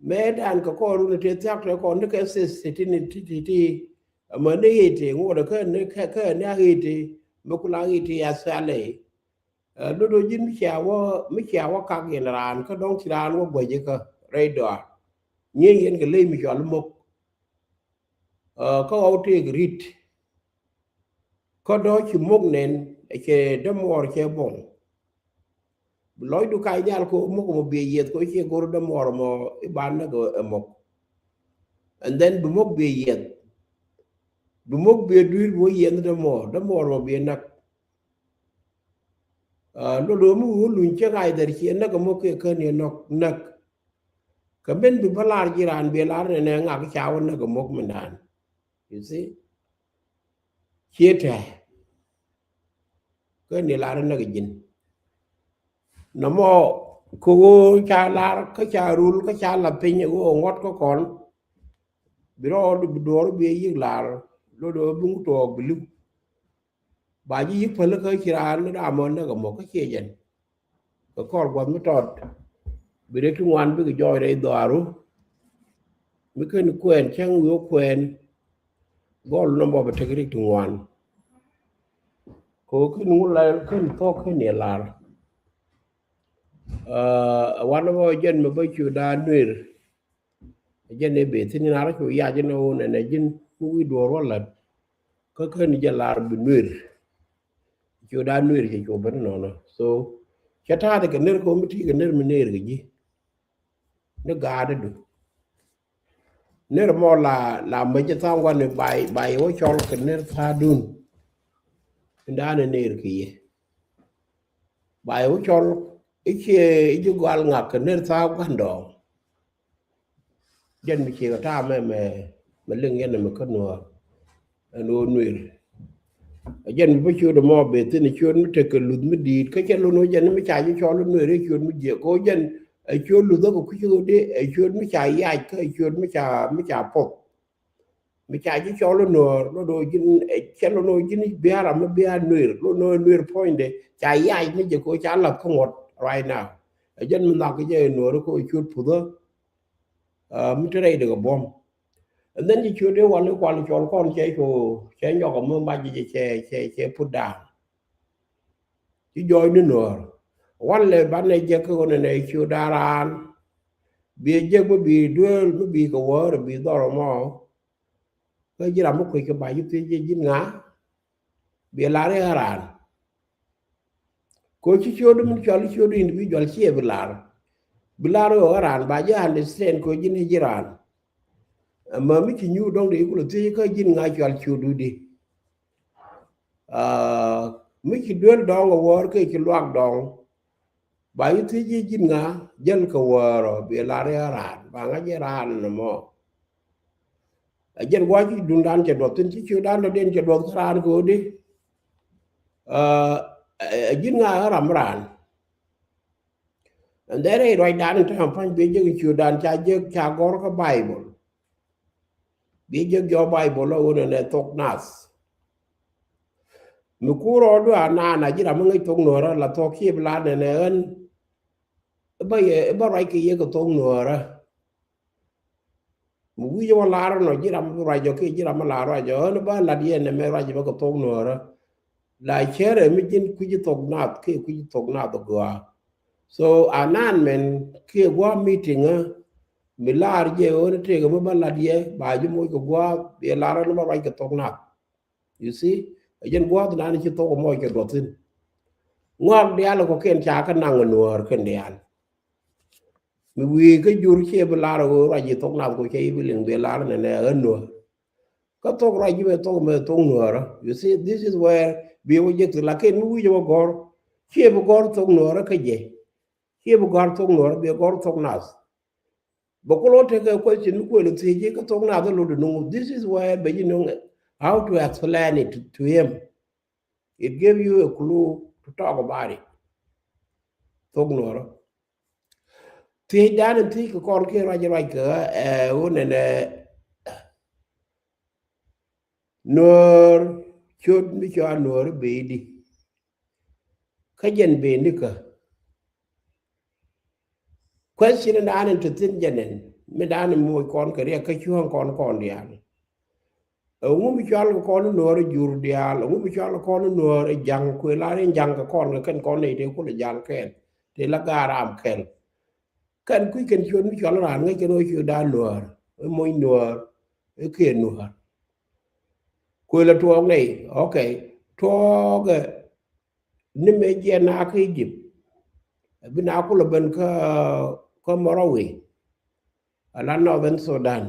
mëë dan kɛ kɔn run ɛ tëë thia̱k tëë kɔn ni kɛ thith ti ti ti ti ti. Ɛmɛ ni ɣi̱i̱t ti ŋuɔt ɛ kä ni kä ni a ɣi̱i̱t ti mi ku la ɣi̱i̱t ti a thialɛ. Ɛ lot ɣöö ji̱n mi cia wä mi cia wä kak yɛn raan kä dɔ̱ŋ ci raan wä guäc ikä rɛy dɔaar. Nyieny yɛn kɛ ley mi cɔal i̱ mo̱k. Kä ɣɔw tëëk ri̱t kä dɔ̱ ci mo̱k nɛn ɛ cɛ dämuɔɔr cɛ buɔ̱ŋ. Bi lɔcdu kac nhial kɛ ɣöö mo̱k ɛmɔ biɛ yiɛth kɛ ɣöö ciɛ go̱r dämuɔɔr ɛmɔ i̱ ban näk ɛ mo̱k. And then bi mo̱k biɛ yiɛth bi mo̱k biɛ dui̱r bi wä yiɛth dämuɔɔr dämuɔɔr ɛmɔ biɛ näk. Lolo mi wun luny cɛ ŋa̱c dhɛr ciɛ näk ɛmɔ kɛ kän yɛ nɔk näk. Kɛ ben bi bä lar ji̱ raan bi lar nɛnɛ ŋak ca wä näk ɛmɔ mindan. You see? Ciɛ tɛ kän yɛ lar näk ji̱n. Nɔmɔ kɛ ɣöö ca lar kä ca rul kä ca la piny ɛ ɣöö ŋuɔ̱t kä kɔn. Bi rɔɔd bi duɔɔr bi yik lar lolo bi ŋut tuɔɔk bi li̱w. Ba ji̱ yi̱k päl kä ci raan ni ram mɔ näk ɛmɔ kä ciɛ jɛn. Kɛ kɔr gua̱th mi tɔt bi rek ti ŋuan bikɛ jɔɔc rɛy dhɔaaru. Mi ken kuɛɛn cäŋ wi̱i̱ wä kuɛɛn gɔl nɔmbɔ bɛ tek rek ti ŋuan. Kɛ ɣöö ken ŋu la ken thɔk ken yɛ lar. Ɛ wan nɔmbɔ jɛn mɛ bä cu daa nuer. Jɛn ëë bee thi̱n in a rɔ cu yac inɔ wun ɛn ɛ ji̱n mi wi̱i̱ duɔɔr wä la̱t. Kä kä ni jɛ lar bi nuer. Cu daa nuer cɛ cu ben inɔnɔ. So cɛ ta̱a̱th kɛ ner kɛ mi ti kɛ ner mi ner kɛ ji̱. Ni gaatdu ner mɔ la la mäc tha̱a̱ŋ gua̱n ni bay bay wä cɔl kɛ ner tha̱a̱dun. Indan ner kɛ yɛ bay wä cɔl i̱ ciɛ i̱ ji̱ gual ŋak kɛ ner tha̱a̱ŋ gua̱n dɔɔŋ. Jɛn mi ciek ata mɛ mɛ mɛ liŋ yɛn mɛ kä nuɔɔr. Ɛn ɣöö nuer. Ɛ jɛn mi bä ciöt ɛmɔ bɛ thi̱n ɛ ciöt mi tekɛ luth mi di̱i̱t kä cɛ lon ɣöö jɛn mi ca ji̱ cɔl i̱ nuer i̱ ciöt mi jiɛk kɛ ɣöö jɛn ɛ ciöt luth ɛ kɛ kui̱c ɣöö dee ɛ ciöt mi ca yac kä ɛ ciöt mi ca mi ca poth. Mi ca ji̱ cɔl i̱ nuɔɔr lot ɣöö ji̱n ɛ cɛ lon ɣöö ji̱n biaar ram mi biaar nuer lot ɣöö nuer puɔ̱nydɛ ca yac mi jɛ kɛ ɣöö ca lath kä ŋuɔ̱t right now. Ɛ jɛn mi nhak kɛ jɛ ɛ nuɔɔr kä ɣöö ciöt puthä. Mi te rɛy dee kɛ buɔ̱m. And then ci ciöt dee wal i̱ kual cɔl kɔn cɛ cu cɛ nyɔk ɛmɛ mac cɛ cɛ cɛ put down. Ci jɔɔc ni Nuäär. Walɛ banɛ jek kä ɣöö nɛnɛ ciöt da̱a̱n raan. Bi jek mi bi duel mi bi kɛ wäär bi dhɔr ɛmɔ. Kä ji̱ ram mi kuec kɛ ba ji̱ thiec ji̱ ji̱n ŋa. Bi lar i̱ ɣä raan. Kɛ ci ciöt min cɔal ciöt individual ciɛ bi lar. Bi lar i̱ ɣä raan ba ji̱ understand kɛ ji̱n i̱ ji̱ raan. Ɛmɛ mi ci nyuur dɔ̱ŋ de i̱ kulɛ thiec kä ji̱n ŋa cɔal ciöt dudi. Mi ci duel dɔ̱ŋ ɛ wäär kɛ ci luak dɔ̱ŋ. Ba ji̱ thiec ji̱ ji̱n ŋa jäl kɛ wäär ɔ bi lar i̱ ɣä raan ba ŋa ji̱ raan ɛmɔ. Ɛ jɛn gua̱c ci duŋdan cɛ duɔth thi̱n ci ciötdan tɔ̱diɛn cɛ duɔth kä raan kɛ ɣöö di. Ɛ ji̱n ŋa ɛ ram raan. Ɛn dhɛrɛ i̱ ruacdan in täämɛ pa̱ny bi jek in ciötdan ca jek ca gɔ̱r kä Baibol. Bi jek jɔɔc Baibol ɛ ɣöö nɛnɛ thok nath. Mi kur rɔɔdu a naan a ji̱ ram mi ŋäc thok Nuäärä la thok ciëp la nɛnɛ ɣän. I̱ bä yɛ i̱ bä ruac kɛ yɛ kɛ thok Nuäärä. Mi wi̱c wä lar nɔ ji̱ ram bi ruac jɔ kiɛ ji̱ ram mi lar ruac jɔ ɣän ba lat yɛn ɛmɛ ruac bä kɛ thok Nuäärä. La cärɛ mi ji̱n kui̱c thok nath kiɛ kui̱c thok nath gɔaa. So anan mɛn kiɛ gua̱a̱ meeting ɛ mi lar jɛ ɣän tëëk mi ba lat yɛ ba ji̱ moc kɛ gua̱a̱ bi lar ɣän ba ruac kɛ thok nath. You see, ɛ jɛn gua̱a̱th nan ci thok mɔc kɛ duɔth thi̱n. Ŋɔak diaal kɔ̱kiɛn ca kä naŋ Nuäär kɛn diaal. Mi wi̱i̱ kä jur ciɛ bi lar ɣöö ruac ji̱ thok nath kɔ cɛ i̱ bi liŋ bi lar nɛnɛ ɣän Nuäär. Kä thok ruac ji̱ bɛ thok mɛ thok Nuäärä. You see, this is where bi wä jek thi̱n lakin mi wi̱c wä gɔ̱r ciɛ bi gɔ̱r thok Nuäärä kä jɛ. Ciɛ bi gɔ̱r thok Nuäärä bi gɔ̱r thok nath. Bä kulɔ tekɛ question mi kuël thiec ji̱ kä thok nath lot nuŋ. This is where bɛ ji̱ nuŋ how to explain it to, to him. It gave you a clue to talk about it. Thok Nuäärä. Thiec dan in thiec kɛ kɔn kiɛ ruac ruac kɛ ɛ wun ɛn ɛ Nuäär ciöt mi cɔal Nuäär beni. Kä jɛn beni kä. Question in dan in te thi̱n jɛn ɛn mi dan in moc kɔn kɛ riɛk kä cuäŋ kɔn kɔn diaal. Ɛŋu mi cɔal kɛ kɔn Nuäär jur diaal, ɛŋu mi cɔal kɛ kɔn Nuäär ja̱ŋ kuël a rin ja̱ŋ kɛ kɔn kɛ kɛn kɔn nɛy te kulɛ jal kɛɛl te la garam kɛl. Kɛn kui̱ kɛn ciöt mi cɔl raan ŋäc kɛn ɣöö ciötdan Nuäär, i̱ moc Nuäär, i̱ kiɛ Nuäär. Kuël ɛ tuɔɔk nɛy, okay. Tuɔɔkɛ ni mëë jiɛn na kä Egypt. Bi na kulɛ ben kä, kä Marawi. Ala Northern Sudan.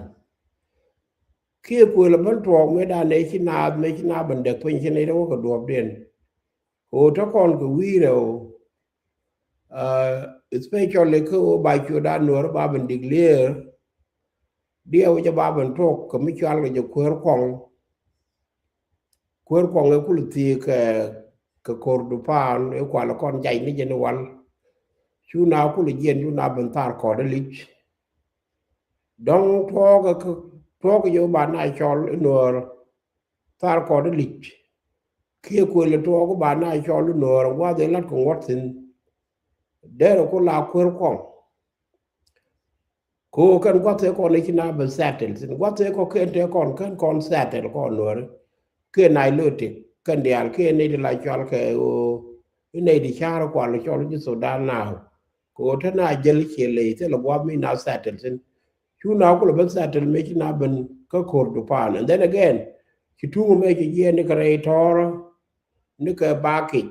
Kiɛ kuël ɛ ben tuɔɔk mëë dan nɛy ci naath, mëë ci naath ben däk piny ci nɛy te wä kɛ duɔ̱ɔ̱pdiɛn. Kɛ ɣöö te kɔn kɛ wi̱i̱ rɛw. Especially kä ɣöö ba ciötdan Nuäär ba ben declare. Diɛw jɛ ba ben tok kɛ mi cual kɛ jɛ kuäär kɔŋ. Kuäär kɔŋ ɛ kul thiek kɛ, kɛ Kordofan ɛ kual kɔn jac ni jɛ ni wal. Cu na kul jiɛn cu na ben thar kɔt ɛ lic. Dɔ̱ŋ tuɔɔk ɛ, tuɔɔk jɛ ba na cɔl i̱ Nuäär. Thar kɔt i̱ lic. Kiɛ kuël i̱ tuɔɔk ba na cɔl i̱ Nuäär gua̱th i̱ lat kɛ ŋuɔ̱t thi̱n. Derɛ ku la kuäär kɔŋ. Ko kɛn gua̱th i̱ kɔn i̱ ci na ben settle thi̱n. Gua̱th i̱ kɔ kɛn te kɔn kɛn kɔn settle kɔn Nuäär. Kiɛ Nilotic kɛn diaal kiɛ nɛy ti la cɔal kɛ ɣöö i̱ nɛy ti ca̱r kual cɔl ji̱ Sudan now. Kɛ ɣöö te na jäl ciɛ ley thilɛ gua̱a̱th mi na settle thi̱n. Cu na kulɛ ben settle mëë ci na ben kä Kordofan. And then again, ci tuŋ mëë ci jiɛɛn ni kɛ rɛy tɔ̱ɔ̱rä, ni kɛ bakic.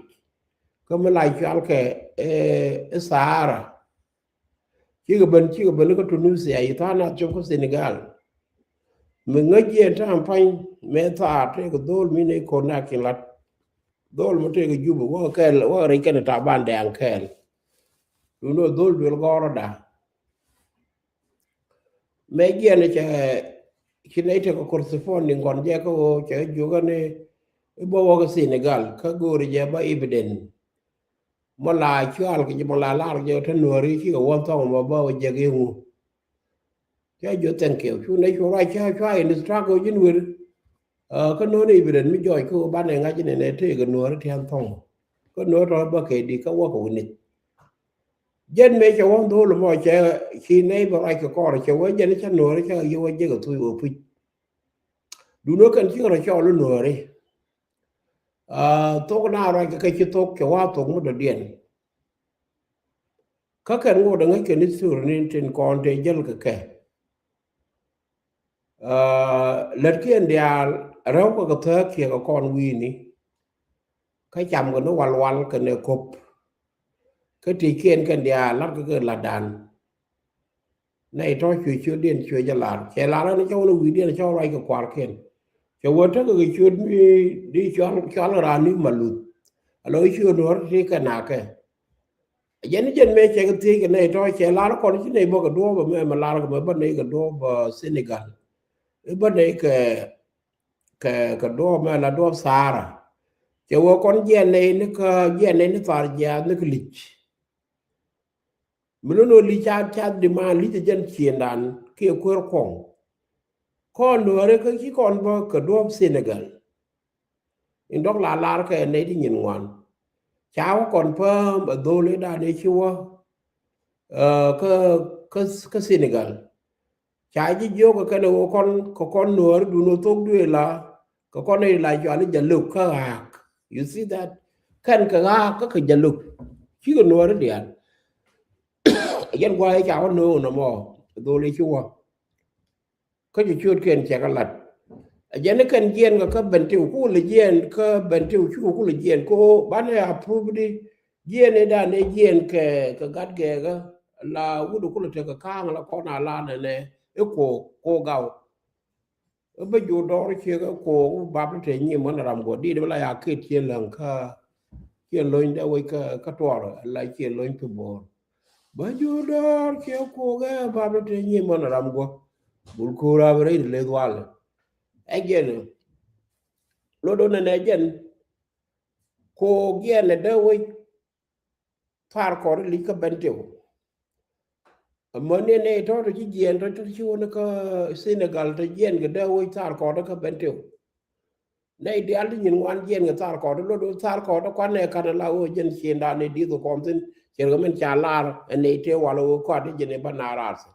Kä mi la cual kɛ, eh, Sahara. Cikɛ ben, cikɛ ben kä Tunisia, yi tha̱a̱ŋ na cop kä Senegal. Mi ŋäc jiɛɛn ta̱a̱ŋ pa̱ny, mëë thaar tëëkɛ dho̱l mi ni kon na kin lat. Dho̱l mi tëëkɛ Jup, wä kɛl, wä rɛy kɛn Taban Dɛŋ kɛl. Duundɛ dho̱l duël gɔ̱rä da. Mëë jiɛn cɛ, ci nɛy tekɛ corresponding kɔn jɛ kä ɣöö cɛ jiök ni i̱ bä wä kä Senegal, kä go̱o̱ri jɛ bä evident. Mɔ la cual kɛ jɛ mɔ la lar jɛ te Nuääri cikɛ wä thɔŋ mɔ bä wä jɛ kɛ ŋu. Cä jiök thank you. Cu nɛy cu ruac cä cua in struggle ji̱n wer. Kä no̱o̱ŋ i̱ bi ren mi jɔɔc kä banɛ ŋa̱c inɛ nɛ tëëkɛ Nuääri tian thɔŋ. Kä Nuääri tɔ̱ bä kɛ di kä wäkɛ wi̱nith. Jɛn mëë cɛ wä dho̱o̱l mɔ cɛ ci nɛy bä ruac kɛ kɔr cɛ wä jɛn cä Nuääri cä yɛ wä jek ɛ thuc wä puc. Duundɛ kɛn cikɛ rɔ cɔl i̱ Nuääri. Thok na ruac kɛ kɛ ci thok cɛ wa thok mi dɔ̱diɛn. Kä kɛn ŋot dee ŋäc kɛn i̱ thurni tin kɔn tëë jäl kɛ kɛ. Lätkiɛn diaal rɛw kɛ kɛ thääk kiɛ kɛ kɔn wi̱i̱ni. Kä cam kɛ ni walwal kɛnɛ ko̱p. Kä ti̱ckiɛn kɛn diaal latkɛ kɛ latdan. Nɛy tɔ̱ cuɛ ciötdiɛn cuɛ jɛ lar. Cɛ lar ɛn cä wä ni wi̱i̱diɛn cä wä ruac kɛ kuarkiɛn. Cɛ wä tekɛ kɛ ciöt mi di cɔal, cɔal raan ni Maluth. Alɔ ciöt Nuäär ti kɛ nakɛ. Jɛn ni jɛn mëë cɛ kɛ thiec kɛ nɛy tɔ̱ cɛ lar kɔn ci nɛy bä kɛ duɔ̱ɔ̱p ɛmɛ mɛ lar kɛ mɛ bä nɛy kɛ duɔ̱ɔ̱p Senegal. I̱ bä nɛy kɛ kɛ kɛ duɔ̱ɔ̱p mɛ la duɔ̱ɔ̱p Sahara. Cɛ wä kɔn jiɛn nɛy ni kä jiɛn nɛy ni thar jiaath ni kɛ li̱c. Mi lon ɣöö li̱c ca cath di maan li̱c ɛ jɛn ciëndan kiɛ kuer kɔŋ. Kɔn Nuääri kä ci kɔn bä kɛ duɔ̱ɔ̱p Senegal. In dɔ̱k la lar kɛ nɛy ti nyin ŋuan. Ca wä kɔn pääm ɛ dholi dan ëë ci wä kä kä kä Senegal. Ca ji̱ jiök kɛ kɛn ɛ ɣöö kɔn kɛ kɔn Nuääri dun ɣöö thok duëë la kɛ kɔn nɛy la cɔal i̱ Jaluk kä ɣaak. You see that? Kɛn kɛ ɣaak kä kɛ Jaluk. Cikɛ Nuääri diaal. Yɛn gua̱a̱th ca wä no̱o̱ŋ nɔmɔ dholi ci wä. Kä ci ciötkiɛn cɛ kɛ lat. Ɛ jɛn ni kɛn jiɛn kɛ kä Bentiu kulɛ jiɛn kä Bentiu cu kulɛ jiɛn ko banɛ approve di jiɛn i̱ dan ɛ jiɛn kɛ kɛ gat gɛɛkä la wut kulɛ tekɛ ka̱a̱ŋ la kɔn a la nɛnɛ i̱ ko ko gaw. Bä jur dɔɔr ciek ɛ kook bap ti te nyi mɔn ram guɔ dit bä la ya ket ciɛ läŋ kä ciɛ lony dee wec kä kä tuɔr la ciɛ lony pi bo̱o̱r. Bä jur dɔɔr ciɛ kook ɛ bap ti te nyi mɔn ram guɔ bul ko̱o̱r a bä rɛy ti leth wal. Ɛ jɛn lot wä nɛnɛ jɛn kook jɛn ɛ dee wec. Thar kɔr li̱c kä Bentiu. Amäni nɛy tɔ̱ tɔ̱ ci jiɛɛn tɔ̱ tɔ̱ ci wä ni kä Senegal tɔ̱ jiɛɛn kɛ dee wec thar kɔr kä Bentiu. Nɛy diaal ti nyin ŋuan jiɛɛn kɛ thar kɔr lot wä thar kɔr kuan nɛ kan la wä jɛn ciëndan ni dieth kɛ kɔn thi̱n. Ciɛn kɛ min ca lar ɛ nɛy tëë wal wä kɔat ti jɛn i̱ bä na raar thi̱n.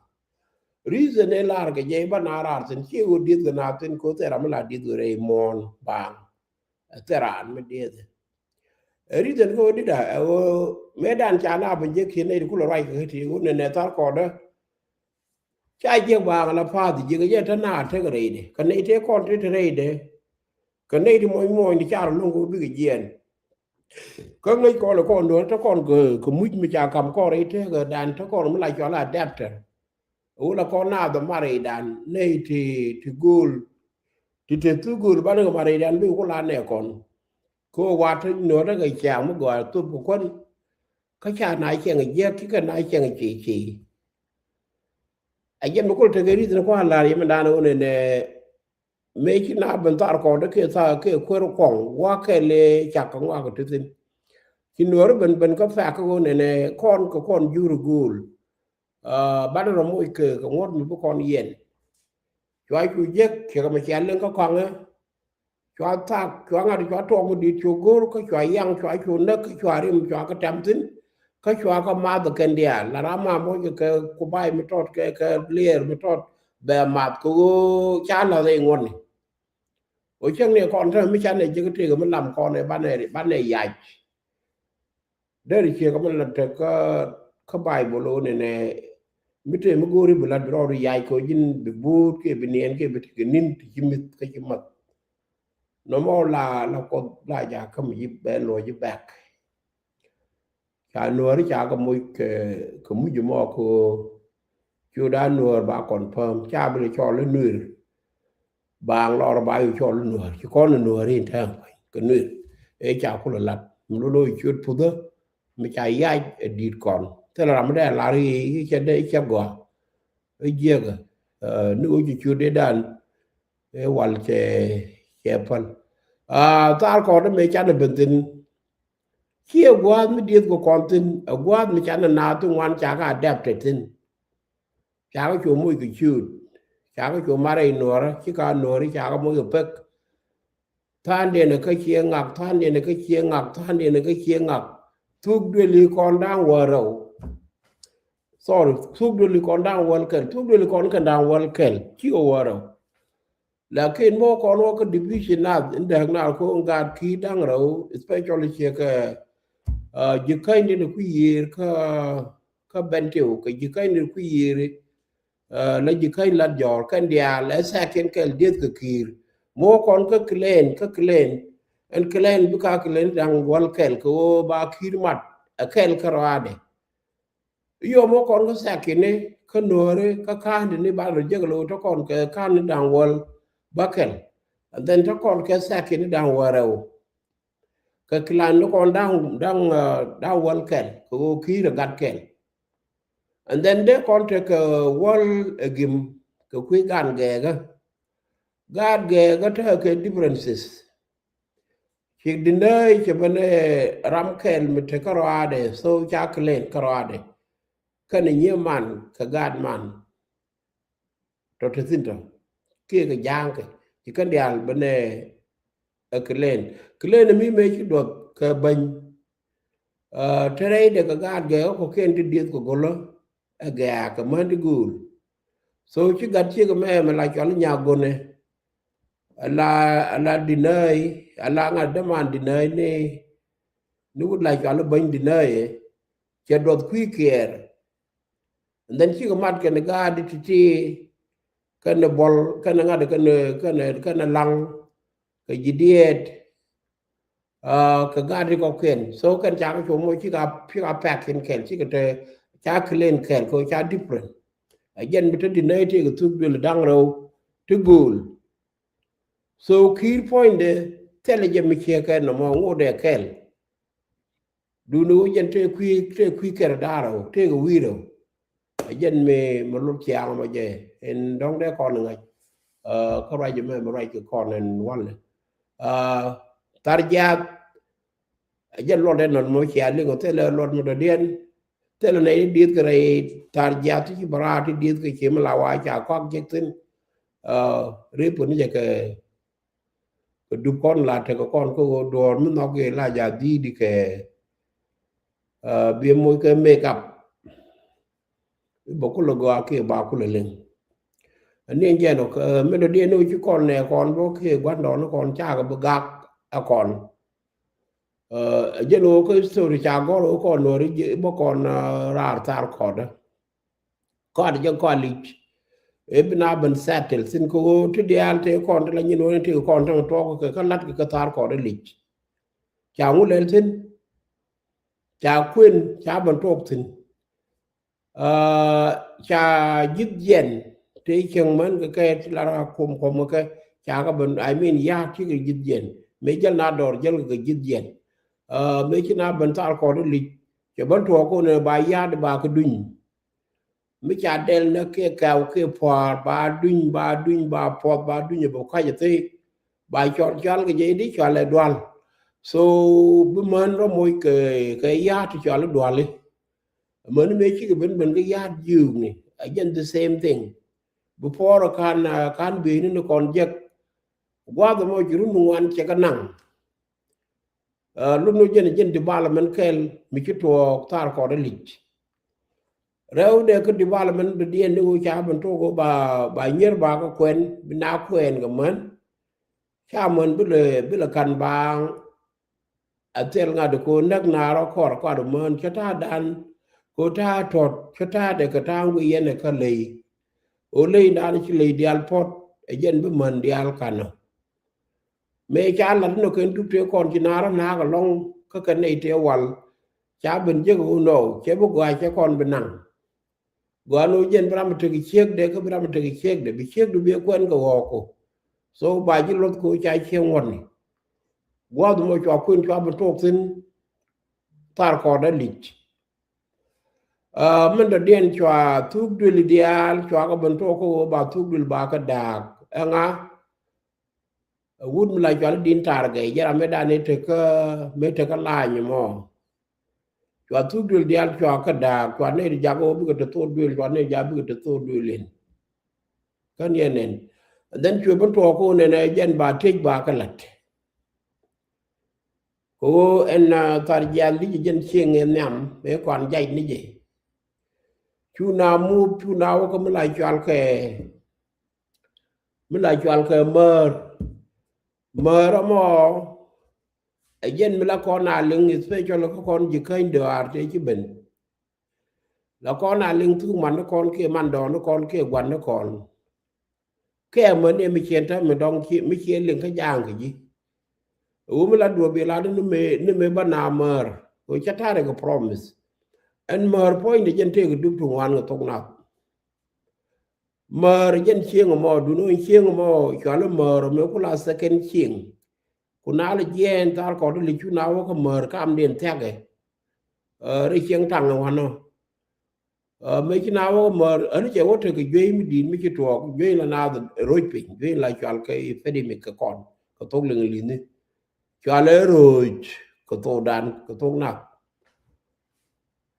Reason i̱ lar kɛ jɛ i̱ bä na raar thi̱n ci wä dieth kɛ na thi̱n ko̱ thɛr ram mi la dieth kɛ rɛy muɔ̱ɔ̱n baaŋ. Ɛ thɛr raan mi dieth. Ɛ reason kä ɣöö dit a ɛ ɣöö mëëdan ca na ben jek kiɛn nɛy ti kulɛ ruac kɛ kä ti ɣöö nɛnɛ thar kɔɔdä. Ca jiɛk baaŋ la pa̱a̱th jiɛk ɛ jɛ te na tek rɛydɛ kɛ nɛy tëë kɔn te te rɛydɛ. Kɛ nɛy ti muɔ̱ny muɔ̱ny ti ca rɔ lo̱ŋ kɛ ɣöö bikɛ jiɛɛn. Kä ŋäc kɔn ɛ kɔn duɔ̱ɔ̱r te kɔn kɛ muc mi ca ka̱m kɔn rɛy tekɛ dan te kɔn mi la cɔal adapter. Wula kɔn naath ɛ marɛydan nɛy ti ti gööl. Ti te thuk gööl banɛ kɛ marɛydan bi wula nɛ kɔn. Kä wat te nööt kɛ ciaŋ mi gɔaa thop kɛ kuän. Kä ca na cieŋ jiɛk ki kɛ na cieŋ ci ci. A jɛn mi kul tekɛ ri̱th ni kua̱r la̱r yɛ mi dan wun ɛnɛ. Mëë ci na ben thar kɔn dee kɛ thaak kɛ kuer kɔŋ wa kɛ lɛ cak kɛ ŋuak kɛ ti thin. Ci nuɔr ben ben kä fak kɛ wun ɛnɛ kɔn kɛ kɔn jur gööl. Banɛ rɔ moc kɛ kɛ ŋuɔ̱t mi bi kɔn yɛn. Cua cu jiäk ciɛ kɛ mɛ cia leŋ kä kɔaŋɛ. Cua thak cua ŋa̱t cua tuɔɔk mi di̱i̱t cu go̱r kä cua yaŋ cua cu näk kä cua rim cua kä tɛm thi̱n. Kä cua kä math kɛn diaal la ram ma moc kɛ kubac mi tɔt kɛ kɛ liɛɛr mi tɔt bɛ math kɛ ɣöö ca la̱th ɛ ŋuɔ̱tni. Ɣöö cäŋ ni kɔn täämɛ mi canɛ jiäk tëëk mi lam kɔn ɛ banɛ banɛ yac. Deri ciek amɛ la tek kä kä Baibol ɣöö nɛnɛ mi tëë mi go̱o̱ri bi lat bi rɔɔdu yac kɛ ɣöö ji̱n bi buut kiɛ bi niɛn kiɛ bi tekɛ ni̱n ti ci mi̱th kä ci math. Nɔmɔ la la Kuoth la jakä mi ji̱ bɛ luɔc ji̱ bɛk. Ca nuääri ca kɛ moc kɛ kɛ muc mɔ kɛ ɣöö ciötda nuäär ba confirm ca bi lɛ cɔl i̱ nuëër. Baaŋ lɔr ba yɛ cɔl i̱ nuäär ci kɔn i̱ nuäär in tɛm kɛ nuëër. Ëë ca kulɛ lat mi lo̱l ɣöö ciöt puthä mi ca yac ɛ di̱t kɔn thilɛ ram mi dee lar i̱ cɛ dee cɛ gɔaa. I̱ jiɛkɛ ni ɣöö ci ciötdedan ëë wal cɛ cɛ päl. Thar kɔn i̱ mëë canɛ ben thi̱n. Ciɛ gua̱a̱th mi dieth kɛ kɔn thi̱n ɛ gua̱a̱th mi canɛ naath ti ŋuan ca kɛ adapted thi̱n. Ca kɛ cu moc kɛ ciööt ca kɛ cu marɛ i̱ nuɔ̱ɔ̱rä ci ka nuɔ̱ɔ̱ri ca kɛ moc kɛ pek. Tha̱a̱ŋdiɛn ɛ kä ciɛ ŋak tha̱a̱ŋdiɛn ɛ kä ciɛ ŋak tha̱a̱ŋdiɛn ɛ kä ciɛ ŋak. Thuk duëli kɔn da̱ŋ wäl rɛw. Sorry, thuk duëli kɔn da̱ŋ wäl kɛl thuk duëli kɔn kɛn da̱ŋ wäl kɛl ci kɛ wäl rɛw. Lakin mɔ kɔn wä kä division nath in dääk nath ko in gaat ki̱i̱r da̱ŋ rɛw, especially ciɛ kɛ, uh, Jikäny ni kui̱ yiër kä, kä Bentiu, kɛ Jikäny ni kui̱ yiër, uh, la Jikäny Latjɔɔr kɛn diaal ɛ second kɛl dieth kɛ ki̱i̱r. Mɔ kɔn kä clan, kä clan, ɛn clan bi ka clan da̱ŋ wäl kɛl kɛ ɣöö ba ki̱i̱r mat ɛ kɛl kä rɔaadɛ. Yom mɔ kɔn kä second ni kä Nuääri kä ka̱n ni ba rɔ jek lo̱ tɔ kɔn kɛ ka̱n ni da̱ŋ wäl bäkɛl. And then tɔ kɔn kɛ second ni da̱ŋ wäl rɛw. Kɛ clan ni kɔn da̱ŋ, da̱ŋ, uh, da̱ŋ wäl kɛl kɛ ɣöö ki̱i̱r ɛ gat kɛl. And then dee kɔn tekɛ wäl ɛ gim kɛ kui̱ gan gɛɛkä. Gaat gɛɛkä tekɛ differences. Cik dinääy cɛ ben ɛ ram kɛl mi te kä rɔaadɛ, so ca clan kä rɔaadɛ. Kɛnɛ nyiee man kɛ gaat man. Tɔ te thi̱n tɔ kiɛ kɛ ja̱a̱ŋkɛ ci kɛn diaal ben ɛ clan. Clan mi mëë ci duɔth kɛ bäny. Uh, te rɛydɛ kɛ gaat gɛɛkä kɔ̱kiɛn ti dieth kɛ go̱lä ɛ gɛɛk kɛ män ti gööl. So ci gat ciek mɛ mɛ la cɔl nyak go̱nɛ. Ala, ala dinääy, ala ŋa̱t däman dinääy ni, ni wut la cɔal i̱ bäny dinääy, cɛ duɔth kui̱ kiɛɛr. And then cikɛ mat kɛnɛ gaat ti ti, kɛnɛ bɔl, kɛnɛ ŋa̱t, kɛnɛ, kɛnɛ, kɛnɛ laŋ, kɛ ji̱ diɛɛt, uh, kɛ gaat ti kɔ̱kiɛn. So kɛn ca kɛ cuɔ̱m mɔ cikɛ, cikɛ pɛk in kɛl, cikɛ te, ca clan kɛl, kɛ ca different. A jɛn bi te dinääy tëëkɛ thuk duël da̱ŋ rɛw ti gööl. So ki̱i̱r puɔ̱nydɛ thilɛ jɛ mi ciɛ kɛ nɔmɔ ŋotdɛ kɛl. Duundɛ wä jɛn tëë kui̱, tëë kui̱ kɛrɛ da̱rɛ wä tëë kɛ wi̱i̱rɛ wä. A jɛn mi, mi lot ciaŋ mɔ jɛ in dɔ̱ŋdɛ kɔn ŋa̱c. Uh, kä ruac mɛ mi ruac kɛ kɔn in walɛ. Uh, thar jiath. A jɛn luɔtdɛ nɔn mɔ cia liŋ wä thilɛ luɔt mi dɔ̱diɛn. Thilɛ nɛy ti dieth kɛ rɛy thar jiath ti ci bä raar ti dieth kɛ ci mi la wa ca kɔak jek thi̱n. Uh, rip ni jɛ kɛ, kɛ dup kɔn la tekɛ kɔn kä ɣöö duɔ̱ɔ̱r mi nhɔk i̱ la ja dhi̱i̱di kɛ, uh, biɛ moc kɛ make up. I̱ bä kulɛ gɔaa kiɛ ba kulɛ liŋ. Ani ɛn jɛn ɔ, uh, mi dɔ̱diɛn ni wä ci kɔn nɛ kɔn bä kiɛ gua̱ndɔɔŋni kɔn cakɛ bi gak ɛ kɔn. Uh, jɛn ɣöö kä history ca gɔ̱r ɣöö kɔn Nuääri bä kɔn, uh, raar thar kɔtdä. Kɔt jɛ kɔt lic. Ëë bi na ben settle thi̱n kɛ ɣöö ti diaal tëë kɔn ti la nyin ɣöö ni tëë kɔn ti tuɔɔk kɛ kä la̱t kɛ kä thar kɔtdä lic. Ca ŋu lɛl thi̱n. Ca kuën ca ben tuɔɔk thi̱n. Uh, ca ji̱th jiɛn tëë cieŋ män kɛ kɛ ti la ra kuɔm kuɔm kɛ kɛ ca kɛ ben, I mean, ya̱a̱t cikɛ ji̱th jiɛn. Mëë jäl na dɔɔr jäl kɛ ji̱th jiɛn. Uh, mëë ci na ben thar kɔtdä lic. Cɛ ben tuɔɔk kɔn ba ya̱a̱t ba kɛ duny. Mi ca dɛl nä kiɛ kɛw kiɛ pua̱a̱r ba duny, ba duny, ba puɔth, ba duny bɛ kac thi̱n. Ba cɔl cɔal kɛ jɛ i̱di cɔal ɛ dual. So bi män rɔ moc kɛ, kɛ ya̱a̱t ti cɔal i̱ duali. Män mëë cikɛ ben ben kɛ ya̱a̱t jiöökni. A jɛn the same thing. Before kan, uh, kan beni ni kɔn jek. Gua̱th mɔ ci run ŋuan cɛ kɛ naŋ. Uh, lun ni jɛn, jɛn development kɛl mi ci tuɔɔk thar kɔtdä lic. Rɛwdɛ kä development dɔ̱diɛn ni ɣöö ca ben tuɔɔk ɣöö ba, ba nyier ba kä kuɛn, bi na kuɛn kɛ män. Ca män bi lɛ, bi lɛ ka̱n baaŋ. A thil ŋa̱t kɛ ɣöö näk naar ɔ kɔr kɔr män cä ta̱a̱ dan, kɛ ɣöö ta̱a̱ tɔt, cä ta̱a̱ dɛ kɛ ta̱a̱ wi̱i̱ yɛn ɛ kä ley. Ɣöö ley dan ci ley diaal puɔ̱t, ɛ jɛn bi män diaal ka̱n ɔ. Mëë ca lat inɔ kɛn dup tëë kɔn ci naar ɔ naak ɛlɔ̱ŋ kä kɛ nɛy tëë wal. Ca ben jek ɣöö nɔ cɛ bi gɔaa cɛ kɔn bi naŋ. Gɔaa ni ɣöö jɛn bi ram bi tek ciekdɛ kä bi ram bi tek ciekdɛ bi ciekdu bi kuɛn kɛ ɣɔɔku. So ba ji̱ luɔth kɛ ɣöö ca ciek ŋuɔ̱tni. Gua̱a̱th mɔ cua kuën cua bi tuɔɔk thi̱n thar kɔɔdä lic. Uh, min dɔ̱diɛn cua thuk duëli diaal cua kɛ ben tuɔɔk kä ɣöö ba thuk duël ba kɛ daak. Ɛŋa? Wut mi la cual i̱ din taar gɛy jɛ ram mëë dan i̱ tekä, mëë tekä lany mɔ. Cua thuk duël diaal cua kä daak, cua nɛy ti jak ɣöö bikɛ te thok duël, cua nɛy jak bikɛ te thok duël in. Kän yɛn ɛn. And then cuɛ ben tuɔɔk kä ɣöö nɛn ɛ jɛn ba tëc ba kä la̱t. Kɛ ɣöö ɛn, uh, thar jiath li̱c jɛn cieŋ ɛ nhiam mëë kɔn jac ni jɛ. Cu na mup, cu na wä kä mi la cual kɛ mi la cual kɛ määr. Määr ɛmɔ ɛ jɛn mi la kɔn a liŋ, especially kä kɔn ji̱ käny dɔaar tëë ci ben. La kɔn a liŋ thuk man ni kɔn kiɛ man dɔɔn ni kɔn kiɛ guan ni kɔn. Kɛ män ɛ mi ciɛn täämɛ dɔŋ mi ciɛ liŋ kä ja̱a̱ŋ kɛ ji̱. Ɛ ɣöö mi la duɔ̱ɔ̱p bi la di ni mëë, ni mëë bä na määr. Ɣöö cä ta̱rɛ kɛ promise. Ɛn määr puɔ̱nydɛ jɛn tëëkɛ dup ti ŋuan kɛ thok nath. Määr jɛn cieŋ ɛmɔ, dun ɣöö cieŋ ɛmɔ cuali määr mëë ku la second cieŋ. Ku na lɛ jiɛɛn thar kɔt li cu na wä kä määr kamdiɛn thiakɛ. Ɛ, ri cieŋ taŋ ɛ wanɔ. Ɛ, mëë ci na wä kä määr, ɛn cɛ wä tekɛ juey mi di̱i̱t mi ci tuɔɔk, juey la naath roc piny, juey la cual kɛ epidemic kɛ kɔn, kɛ thok liŋ li̱ni. Cual ɛ roc kɛ thokdan, kɛ thok nath.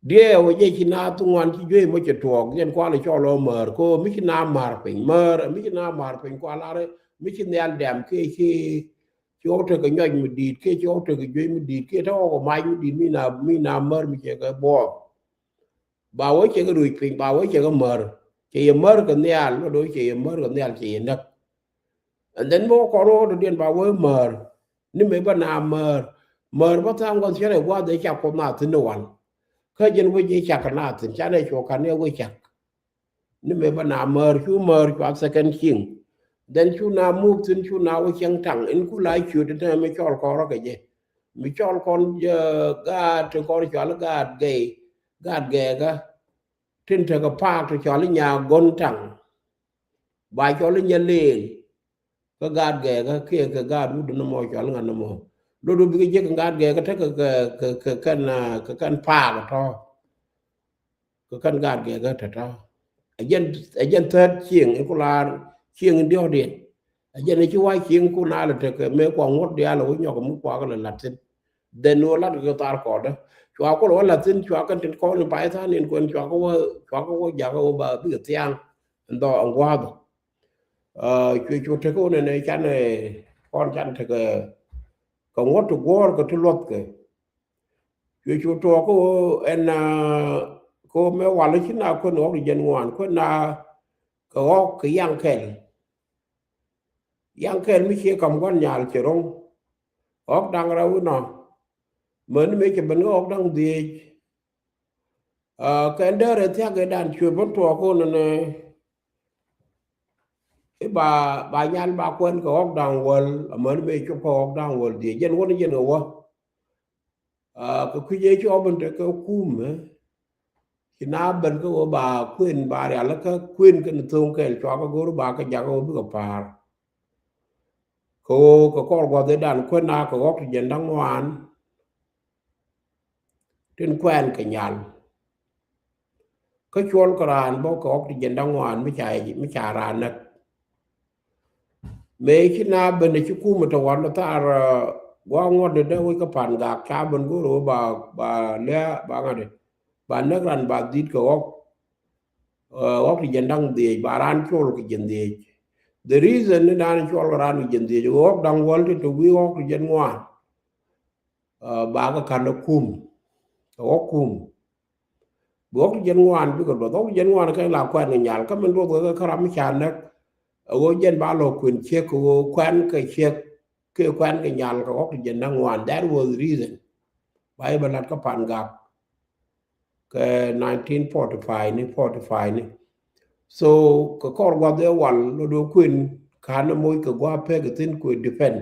Diɛɛw ɛ jɛ ci na thuŋuan ci juey mɔ cɛ tuɔɔk, jɛn kualɛ cɔl ɔ määr, ko mi ci na ma̱r piny, määr, mi ci na ma̱r piny, kualɛ arɛ, mi ci nhial dɛm, kiɛ ci, ci ɣɔw tekɛ nyɔc mi di̱i̱t, kiɛ ci ɣɔw tekɛ juey mi di̱i̱t, kiɛ te ɣɔw kɛ mac mi di̱i̱t, mi na, mi na määr mi cɛ kɛ buɔɔk. Ba wee cɛ kɛ ruc piny, ba wee cɛ kɛ määr, cɛ yɛ määr kɛ nhial, lɔ do̱ cɛ yɛ määr kɛ nhial, cɛ yɛ näk. And then bä kɔn wä tɔ̱diɛn ba wee määr, ni mëë bä na määr. Määr bä tha̱a̱ŋ gua̱th cärɛ gua̱th ëë cak kuɔth na thi̱n ni wan. Kä jɛn wec ëë cak kɛ na thi̱n, canɛ cuɔ ka̱n ëë wec cak. Ni mëë bä na määr, cu määr cua second cieŋ. Then cu na muk thi̱n, cu na wä cieŋ taŋ, in ku la ciöt in te mi cɔl kɔn rɔ kɛ jɛ. Mi cɔl kɔn, ɛ, gaat ti kɔn cual gaat gɛy, gaat gɛɛkä. Tin tekɛ paak ti cɔl i̱ nya gɔn taŋ. Ba cɔl i̱ nya leel. Kä gaat gɛɛkä kiɛ kɛ gaat wut ni mɔ cɔl ŋa̱n ni mɔ. Lot wä bikɛ jek gaat gɛɛkä tekɛ kɛ, kɛ, kɛ kɛn, ɛ, kɛ kɛn paak tɔ̱. Kɛ kɛn gaat gɛɛkä tɔ̱tɔ̱. Ɛ jɛn, ɛ jɛn third cieŋ in ku laar cieŋ in diɔ̱ɔ̱kdiɛn. Ɛ jɛn ɛ ci wa̱c cieŋ ku na lɛ tekɛ mëë kua ŋuɔ̱t diaal ɛ wä nyɔk mi kua kɛ lɛ la̱t thi̱n. Then wä lat kɛ thar kɔɔdä. Cua kol wä la̱t thi̱n, cua kɛn tin kɔn in pay tha̱a̱n in kuɛn cua kɛ wä, cua kɛ wä jakä wä ba bikɛ thia̱a̱ŋ. Ɛn dhɔ ɛn gua̱a̱th. Ɛ, cuɛ cu tekɛ wä nɛnɛ can, ɛ, kɔn can tekɛ kɛ ŋuɔ̱t ti guɔ̱ɔ̱r kɛ ti luɔthkɛ. Cuɛ cu tuɔɔk kä ɣöö ɛn, ɛ, kä ɣöö mëë wal ci na kuän ɣɔ̱k ti jɛn ŋuan, kuän na kɛ ɣɔ̱k kɛ yaŋ kɛl. Yaŋ kɛl mi cie kam gua̱n nyal cɛ ro̱ŋ. Ɣɔ̱k da̱ŋ rɛw inɔ. Mäni mëë cɛ ben kä ɣɔ̱k da̱ŋ dhieec. Ɛ, kɛn däärɛ thia̱k ëëdan cuɛ ben tuɔɔk kä ɣöö nɛnɛ i̱ ba, ba nyal ba kuɛn kɛ ɣɔ̱k da̱ŋ wäl, amäni mëë cop kä ɣɔ̱k da̱ŋ wäl dhieec. Jɛn wäni jɛn kɛ wä. Ɛ, kɛ kui̱c ëë cɔp in tekɛ kumɛ. Ci na ben kä ɣöö ba kuën ba rial kä kuën kɛn tho̱o̱ŋ kɛl cua kɛ go̱r ba kɛ jakä ɣöö bikɛ pa̱a̱r. Kɛ ɣöö kɛ kɔr gua̱th ëëdan kuën a kɛ ɣɔ̱k ti jɛn da̱ŋ ŋuan. Tin kuɛn kɛ nyal. Kä cuɔl kɛ raan bä kɛ ɣɔ̱k ti jɛn da̱ŋ ŋuan mi ca, mi ca raan näk. Mëë ci na ben ci kumɛ tɔ wan thar, ɛ, gua̱a̱k ŋuɔ̱t ni dee wec kä Pan Gak ca ben go̱o̱r ɣöö ba, ba lɛ̈ ba ŋa̱t ba näk ran ba dhi̱t kɛ ɣɔ̱k. Ɛ, ɣɔ̱k ti jɛn da̱ŋ dhieec ba raan col kɛ jɛn dhieec. The reason ni dan col kɛ raan kɛ jɛn dhieec ɣɔ̱k da̱ŋ wäl ti te wi̱i̱ ɣɔ̱k ti jɛn ŋuan. Ɛ, ba kɛ ka̱n ɛ kum. Ɛ ɣɔ̱k kum. Bi ɣɔ̱k ti jɛn ŋuan bikɛ luɔth. Ɣɔ̱k ti jɛn ŋuan kɛ la kuɛn kɛ nyal. Kä min luɔth kɛ kä ram mi ca näk. Ɛ ɣöö jɛn ba lɔ kuën ciek kɛ ɣöö kuɛn kɛ ciek. Kɛ kuɛn kɛ nyal kɛ ɣɔ̱k ti jɛn da̱ŋ ŋuan. That was the reason. Ba i̱ bɛ lat kä Pan Gak. Kɛ nineteen forty-five ni, forty-five ni. So kɛ kɔr gua̱th ëë wal lɔ do̱ kuën ka̱n ɛ moc kɛ gua̱a̱p pek ɛ thi̱n kuë defend.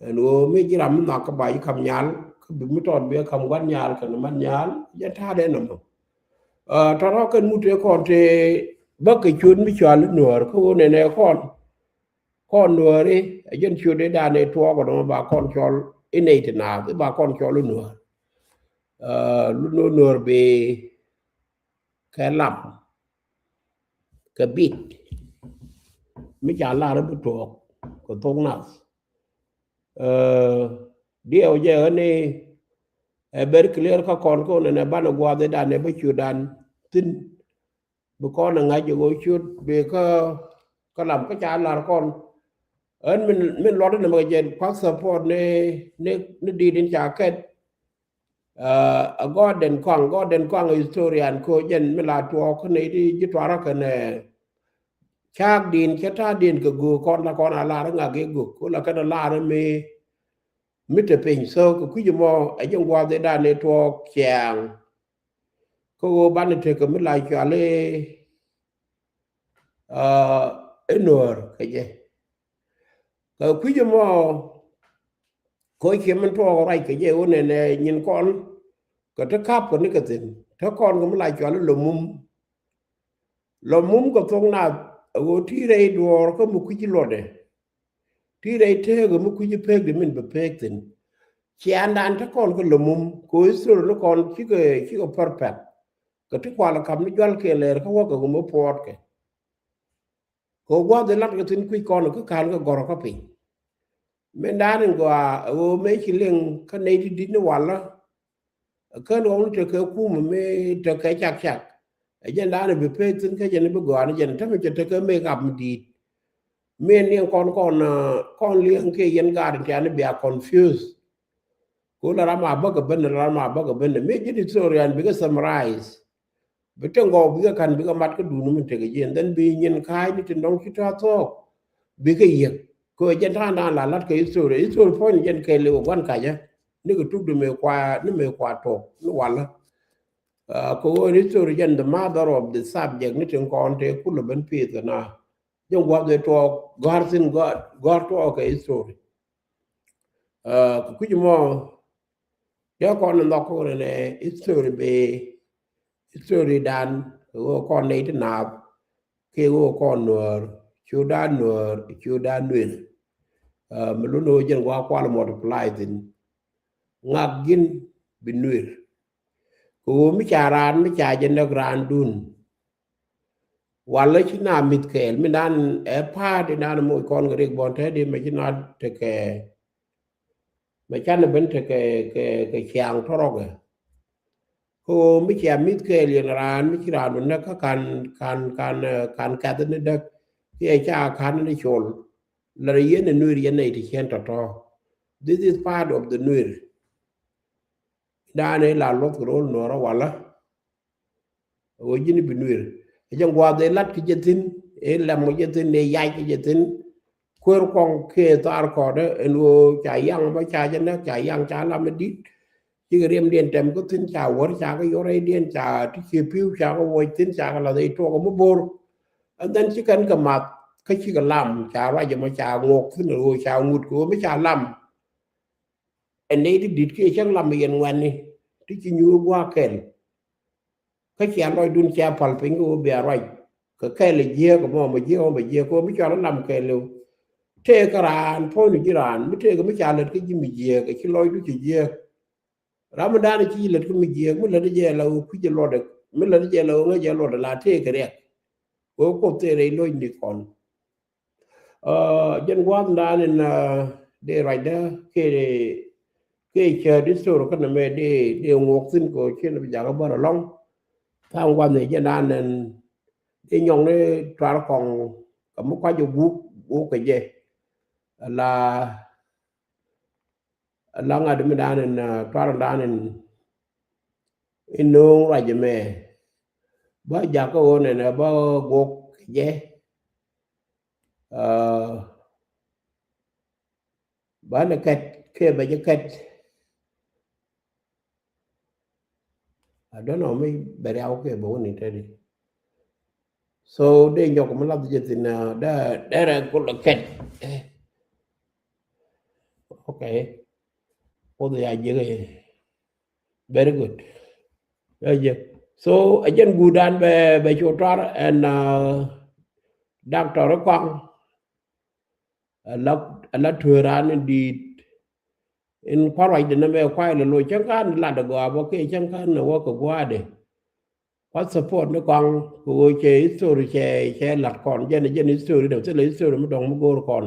Ɛn ɣöö mi ji̱ ram mi nhɔak kä ba ji̱ ka̱m nyal, kä bi mi tɔt bi ɛ ka̱m gua̱n nyal kɛnɛ man nyal, jɛ ta̱a̱dɛ nɔmɔ. Ɛ, tɔ̱tɔ̱ kɛn mut tëë kɔn tëë bäkɛ ciöt mi cɔal i̱ Nuäär, kä ɣöö nɛnɛ kɔn, kɔn Nuääri, ɛ jɛn ciöt ëëdan ëë tuɔɔk ɛ nɔmɔ ba kɔn cɔl i̱ nɛy ti naath, i̱ ba kɔn cɔl i̱ Nuäär. Ɛ, lu nɔ Nuäär bi kɛ lam, kɛ bit, mi ca lar i̱ bi tuɔɔk kɛ thok nath. Ɛ, diɛw jɛ ɣän i̱ ɛ very clear kä kɔn kä ɣöö nɛnɛ banɛ gua̱a̱th ëëdan ɛ bä ciötdan thi̱n. Bi kɔn ɛ ŋa̱c ɛ ɣöö ciöt bi kä, kä lam kä ca lar kɔn. Ɣän min, min luɔt inɛ mɛ kɛ jɛn kua̱th support ni, ni, ni di̱i̱t in ca kɛt. Ɛ, ɛ Gordon Kɔaŋ, Gordon Kɔaŋ ɛ historian ko jɛn mi la tuɔɔk kä nɛy ti ji̱ tuaräkɛ nɛ, Cakdiɛn cɛ ta̱a̱diɛn kɛ göök kɔn la kɔn a lar ŋak i̱ göök. Ko la kɛn a lar mi, mi te piny. So kɛ kui̱c mɔ ɛ jɛ ŋuath i̱ dan i̱ tuɔɔk ciaŋ. Kä ɣöö banɛ tekɛ mi la cual i̱, ah, i̱ Nuäär kɛ jɛ. Kɛ kui̱c mɔ kɛ ɣöö ciɛ min tuɔɔk ruac kɛ jɛ ɣöö nɛnɛ nyin kɔn kɛ te kap kɛ ni kɛ thi̱n. Te kɔn kɛ mi la cual i̱ Lɔ Mum. Lɔ Mum kɛ thok nath ɛ ɣöö ti rɛy duɔɔr kä mi kui̱ci luɔtdɛ. Ti rɛy teek ɛ mi kui̱ci pek di min bɛ pek thi̱n. Ciandan te kɔn kä Lɔ Mum kɛ ɣöö history ni kɔn cikɛ, cikɛ perfect. Kɛ ti kual ɛ kap ni jual kɛ lɛɛr kä wäk kɛ ɣöö mi puɔtkɛ. Kɛ ɣöö gua̱th ilat kɛ thi̱n kui̱c kɔn kä ka̱n kɛ gɔr kä piny. Min dan in gɔaa ɛ ɣöö mëë ci liŋ kä nɛy ti di̱t ni walä. Kän ɣɔ̱ŋ ni tekɛ kum mi tekɛ cak cak. Ɛ jɛn dan in bi pek thi̱n kä jɛn bi gɔaa ni jɛn tämɛ cɛ tekɛ make up mi di̱i̱t. Min niɛŋ kɔn kɔn, ah, kɔn liɛŋ kiɛ yɛn gaat in tiani bia confuse. Ko la ram a bäkɛ ben, la ram a bäkɛ ben. Mi ji̱n historian bikɛ summarize. Bi te ŋɔw bikɛ ka̱n bikɛ mat kä duuni mi tekɛ jiɛn. Then bi nyin ka̱a̱cni ti nɔŋ ci tɔ̱ thuɔ̱k. Bikɛ yiëk. Ko jɛn ta̱a̱ŋ da̱a̱n la lat kɛ history. History puɔ̱ny jɛn kɛɛliw ɛ gua̱n kacä. Ni kɛ tuk di mëë kua, ni mëë kua tuɔk ni walä. Ah, kɛ ɣöö history jɛn the mother of the subject ni tin kɔn tëë kulɛ ben pi̱i̱th kɛ na. Jɛn gua̱th ëë tuɔɔk gɔ̱a̱r thi̱n, gɔ̱a̱r, gɔ̱a̱r tuɔɔk kɛ history. Ah, kɛ kui̱c mɔ, dee kɔn in nhɔk kɔn in ɛ history bee, history dan, kɛ ɣöö kɔn nɛy ti naath, kɛ ɣöö kɔn Nuäär, ciötdan Nuäär, ciötdan Nuer. Ah, mi lun ɣöö jɛn gua̱a̱r kual multiply thi̱n. Ŋak ji̱n bi Nuer. Kɛ ɣöö mi ca raan, mi ca jɛ näk raandun. Walä ci na mith kɛɛl, mi dan ɛ pa̱a̱t in dan moc kɔn kɛ rik bɔn te di mɛ ci na tekɛ, mɛ canɛ ben tekɛ, kɛ, kɛ ciaŋ tɔrɔkɛ. Ko mi cia mith kɛɛl yɛn raan, mi ci raan bi näk kä kan, kan, kan, eh, kan kɛth ni däk. Kiɛ ca kan ni col. La rɛ yɛn ɛ Nuer yɛn nɛy ti cɛn tɔ̱tɔ̱. This is part of the Nuer. Dan ila luɔth kɛ ro̱l Nuäärä walä. Ɣöö ji̱n bi Nuer. Ɛ jɛ ŋuath ɛ lat kɛ jɛ thi̱n, ɛ lɛm kɛ jɛ thi̱n, ɛ yac kɛ jɛ thi̱n. Kuer kɔŋ kɛ thar kɔdɛ ɛn ɣöö ca yaŋ bä ca jɛ näk, ca yaŋ ca lam ɛ di̱t. Cikɛ riɛmdiɛn tɛm kä thi̱n, ca wär ca kɛ yɔr rɛydiɛn, ca ti cie pi̱w ca kɛ wuɔc thi̱n, ca kɛ lath ɛ tuɔk ɛ mi bo̱r. And then ci kɛn kɛ math kä cikɛ lam, ca ruac ɛmɔ ca ŋuɔk thi̱n ɛ ɣöö ca ŋut kɛ ɣöö mi ca lam. Ɛn nɛy ti di̱t kiɛ cäŋ lam yɛn ŋuɛ̈tni ti ci nyuur gua̱a̱k kɛl. Kä cia lɔcdun cia pal piny kä wä bia ruac kɛ kɛl ɛ jiääk ɛmɔ mɛ jiääk ɛmɔ mɛ jiääk kä wä mi cɔal ɛ lam kɛl ëw. Tëëk kä raan puɔ̱nydu ji̱ raan mi tëëk mi ca lät kä ji̱ mi jiääk ɛ ci lɔcdu ci jiääk. Ram mi da̱a̱n ci lät kä mi jiääk mi lät jɛ la wä kui̱c jɛ luɔtdɛ, mi lät jɛ la wä ŋäc jɛ luɔtdɛ la tëëk kɛ riɛk. Wä Kuoth tëë rɛy lo̱cni kɔn. Ah, jɛn gua̱a̱th dan in, ah, dee ruacdä kɛ, kɛ cäät history kä nɛmɛ dee, dee ŋuɔk thi̱n kɛ cin bi jakä bär alɔŋ. Tha̱a̱ŋ gua̱a̱th ni jɛn dan in dee nyɔk ni tuar kɔŋ kɛ mi kuac ɛ guk, guk kɛ jɛ. Ala, ala ŋa̱t mi dan in, ah, tuar dan in, in no̱o̱ŋ ruac ɛmɛ. Bä jakä ɣöö nɛnɛ bä guk kɛ jɛ. Ah, banɛ kɛt kɛ bɛ jɛ kɛt. I don't know mi bɛ riaw kɛ bɛ wuni tɛdi. So dee nyɔk mi lath jɛ thin, ah, dee, dee rɛ kulɛ kɛt. Eh. Okay. Kuoth ya jiäk. Very good. Ya jiäk. So a jɛn guudan bɛ, bɛ cu tuar ɛn, ah, Doctor Kuaŋ. Ala, ala tueran in di̱i̱t. In kua̱r ruacdɛ nɛmɛ kuay lɛ loc cäŋ kan lat agɔaa bä kiɛ cäŋ kan wä kɛ gua̱a̱dɛ. Kua̱r support ni kɔaŋ kɛ ɣöö cɛ history cɛ, cɛ lat kɔn jɛn, jɛn history dɛ thilɛ history mi dɔ̱ŋ mi go̱o̱r kɔn.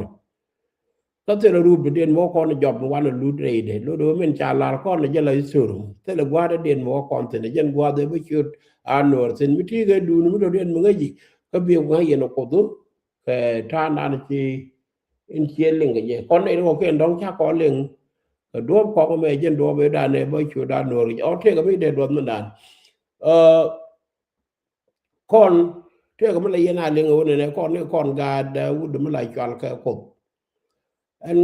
Kä thilɛ rup diɛn mi wä kɔn jɔp mi wanɛ lut rɛydɛ. Lot ɣöö min ca lar kɔn jɛ la history. Thilɛ gua̱a̱dɛ diɛn mi wä kɔn thin jɛn gua̱a̱dɛ bi ciöt a nuɔɔr thin mi ti̱i̱ kɛ duuni mi dɔ̱diɛn mi ŋäci. Kä bi ŋa̱c yɛn a Kuoth kɛ ta̱a̱ nan ci in ciɛ liŋ kɛ jɛ. Kɔn nɛy ti kɔkiɛn dɔ̱ŋ ca kɔn liŋ. Kɛ duɔ̱ɔ̱p kɔk mɛ jɛn duɔ̱ɔ̱p ëë dan ëë bä cu dan nuɔ̱ɔ̱r kɛ jɛ. Ɔ tëëk kɛ mi dee duɔth mi dan. Ɛ, kɔn Tëëkɛ mi la yɛn a liŋ ɣöö nɛnɛ kɔn ni kɔn gaat wut mi la cɔal kɛ Kuoth. Ɛn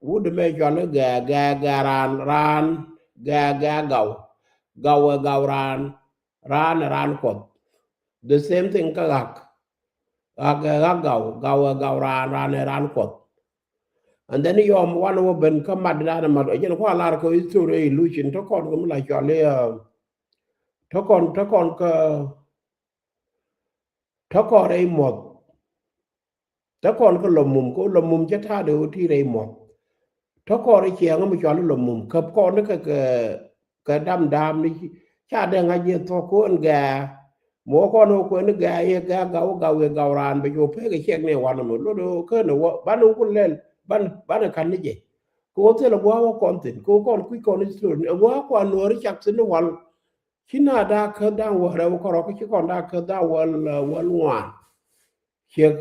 wut mi cɔal i̱ Gɛɛ, Gɛɛ, Gɛɛ raan, raan, Gɛɛ, Gɛɛ Gaw. Gaw ɛ Gaw raan, raan ɛ raan Kuɔth. The same thing kä Ɣak. Ɣak ɛ Ɣak Gaw, Gaw ɛ Gaw raan, raan ɛ raan Kuɔth. And then yɔm wan wä ben kä mat dan mat ɛ jɛn kua lar kɛ history illusion, te kɔn kɛ mi la cɔal i̱, te kɔn, te kɔn kɛ, te kɔn rɛy muɔth. Te kɔn kɛ lɔ mum, kɛ lɔ mum cɛ ta̱a̱dɛ ɣöö ti rɛy muɔth. Te kɔn rɛy ciɛŋä mi cɔal i̱ lɔ mum, käp kɔn kɛ, kɛ, kɛ dam dam ni ca dee ŋa̱c yɛ thuɔ̱k kɔn Gɛɛ. Mi wä kɔn wä kuɛn ni Gɛɛ yɛ Gɛɛ Gaw, Gaw yɛ Gaw raan bɛ cu pek kɛ ciɛk ni wanɛ mi lot ɣöö kɛn wä banɛ wä ku lɛl, ban, banɛ ka̱n ni jɛ. Kɛ wä thilɛ gua̱a̱k wä kɔn thi̱n, kɛ wä kɔn kui̱ kɔn history ni gua̱a̱k kua Nuääri cak thi̱n ni wal. Ci na daa käth da̱ŋ wäl rɛw kärɔ̱, kä ci kɔn daa käth da̱ŋ wäl, wäl ŋuan. Ciek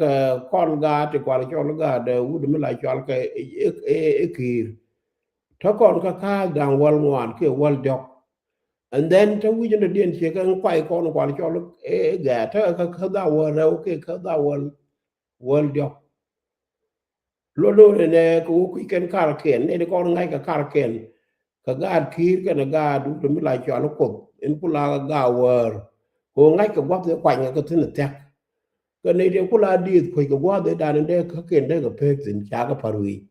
kɔn gaat ti kual cɔl gaat wut mi la cɔal kɛ i̱, i̱, i̱ Kiir. Te kɔn kä käth da̱ŋ wäl ŋuan kiɛ wäl diɔ̱k. And then te wi̱c in dɔ̱diɛn ciek ɛn kuay kɔn kual cɔl i̱ Gɛɛ, te kä käth da̱ŋ wäl rɛw kiɛ käth da̱ŋ wäl, wäl diɔ̱k. Luɔt do̱r ɛnɛ kɛ wä kui̱ kɛn karkiɛn, nɛy ti kɔn ŋa̱c kɛ karkiɛn. Kɛ gaat Kiir kɛnɛ gaat wut mi la cɔal i̱ Kuoth in ku la gaat wäär. Kɛ wä ŋa̱c kɛ gua̱th kɛ kuany kɛ thi̱n thia̱k. Kɛ nɛy ti ku la dieth kuec kɛ gua̱th ëë dan in dee käkiɛn dee kɛ pek thi̱n ca kɛ pa̱r wi̱i̱.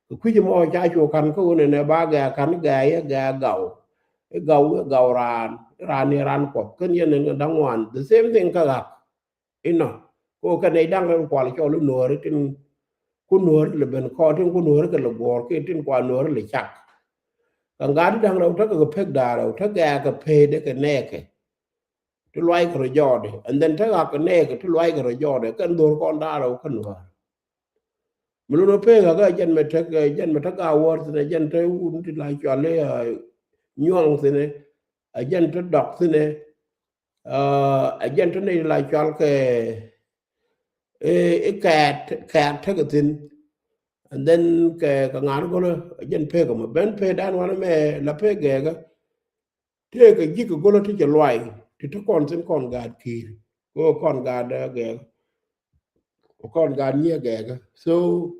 Kɛ kui̱c ɛmɔ ca cu ka̱n kä ɣöö nɛnɛ ba Gɛɛ ka̱n Gɛɛ yɛ Gɛɛ Gaw. I̱ Gaw, i̱ Gaw raan, raan ni raan Kuɔth. Kɛn yɛn in da̱ŋ wan. The same thing kä Ɣak. Inɔ. Ko kɛ nɛy da̱ŋ rɛw kual cɔl i̱ Nuääri tin ku Nuääri lɛ ben kɔn, tin ku Nuääri kɛ lɛ guɔ̱ɔ̱r kiɛ tin kua Nuääri lɛ cak. Kɛ ŋa̱t ti da̱ŋ rɛw tekɛ kɛ pek da̱ŋ rɛw, tekɛ kɛ pek dee kɛ nɛɛkɛ. Ti luac kɛ rɔ jɔɔdɛ. And then tekɛ kɛ nɛɛkɛ ti luac kɛ rɔ jɔɔdɛ. Kɛn dho̱r kɔn da̱ŋ rɛw kä Nuäär. Mi lun wä pek kä jɛn mɛ tek, jɛn mɛ tek a wäär thi̱n, jɛn te wut ti la cɔal i̱ Nyuɔ̱ŋ thi̱n. A jɛn te dɔk thi̱n. A jɛn te nɛy la cɔal kɛ i̱ Kɛɛt, Kɛɛt tekɛ thi̱n. And then kɛ, kɛ ŋa̱n go̱lä a jɛn pek ɛmɔ ben pek dan wanɛ mɛ la pek Gɛɛkä. Tëëkɛ ji̱ kɛ go̱lä ti cɛ luay ti te kɔn thi̱n kɔn gaat Kiir. Ko kɔn gaat Gɛɛkä. Kɔn gaat nyiɛ Gɛɛkä. So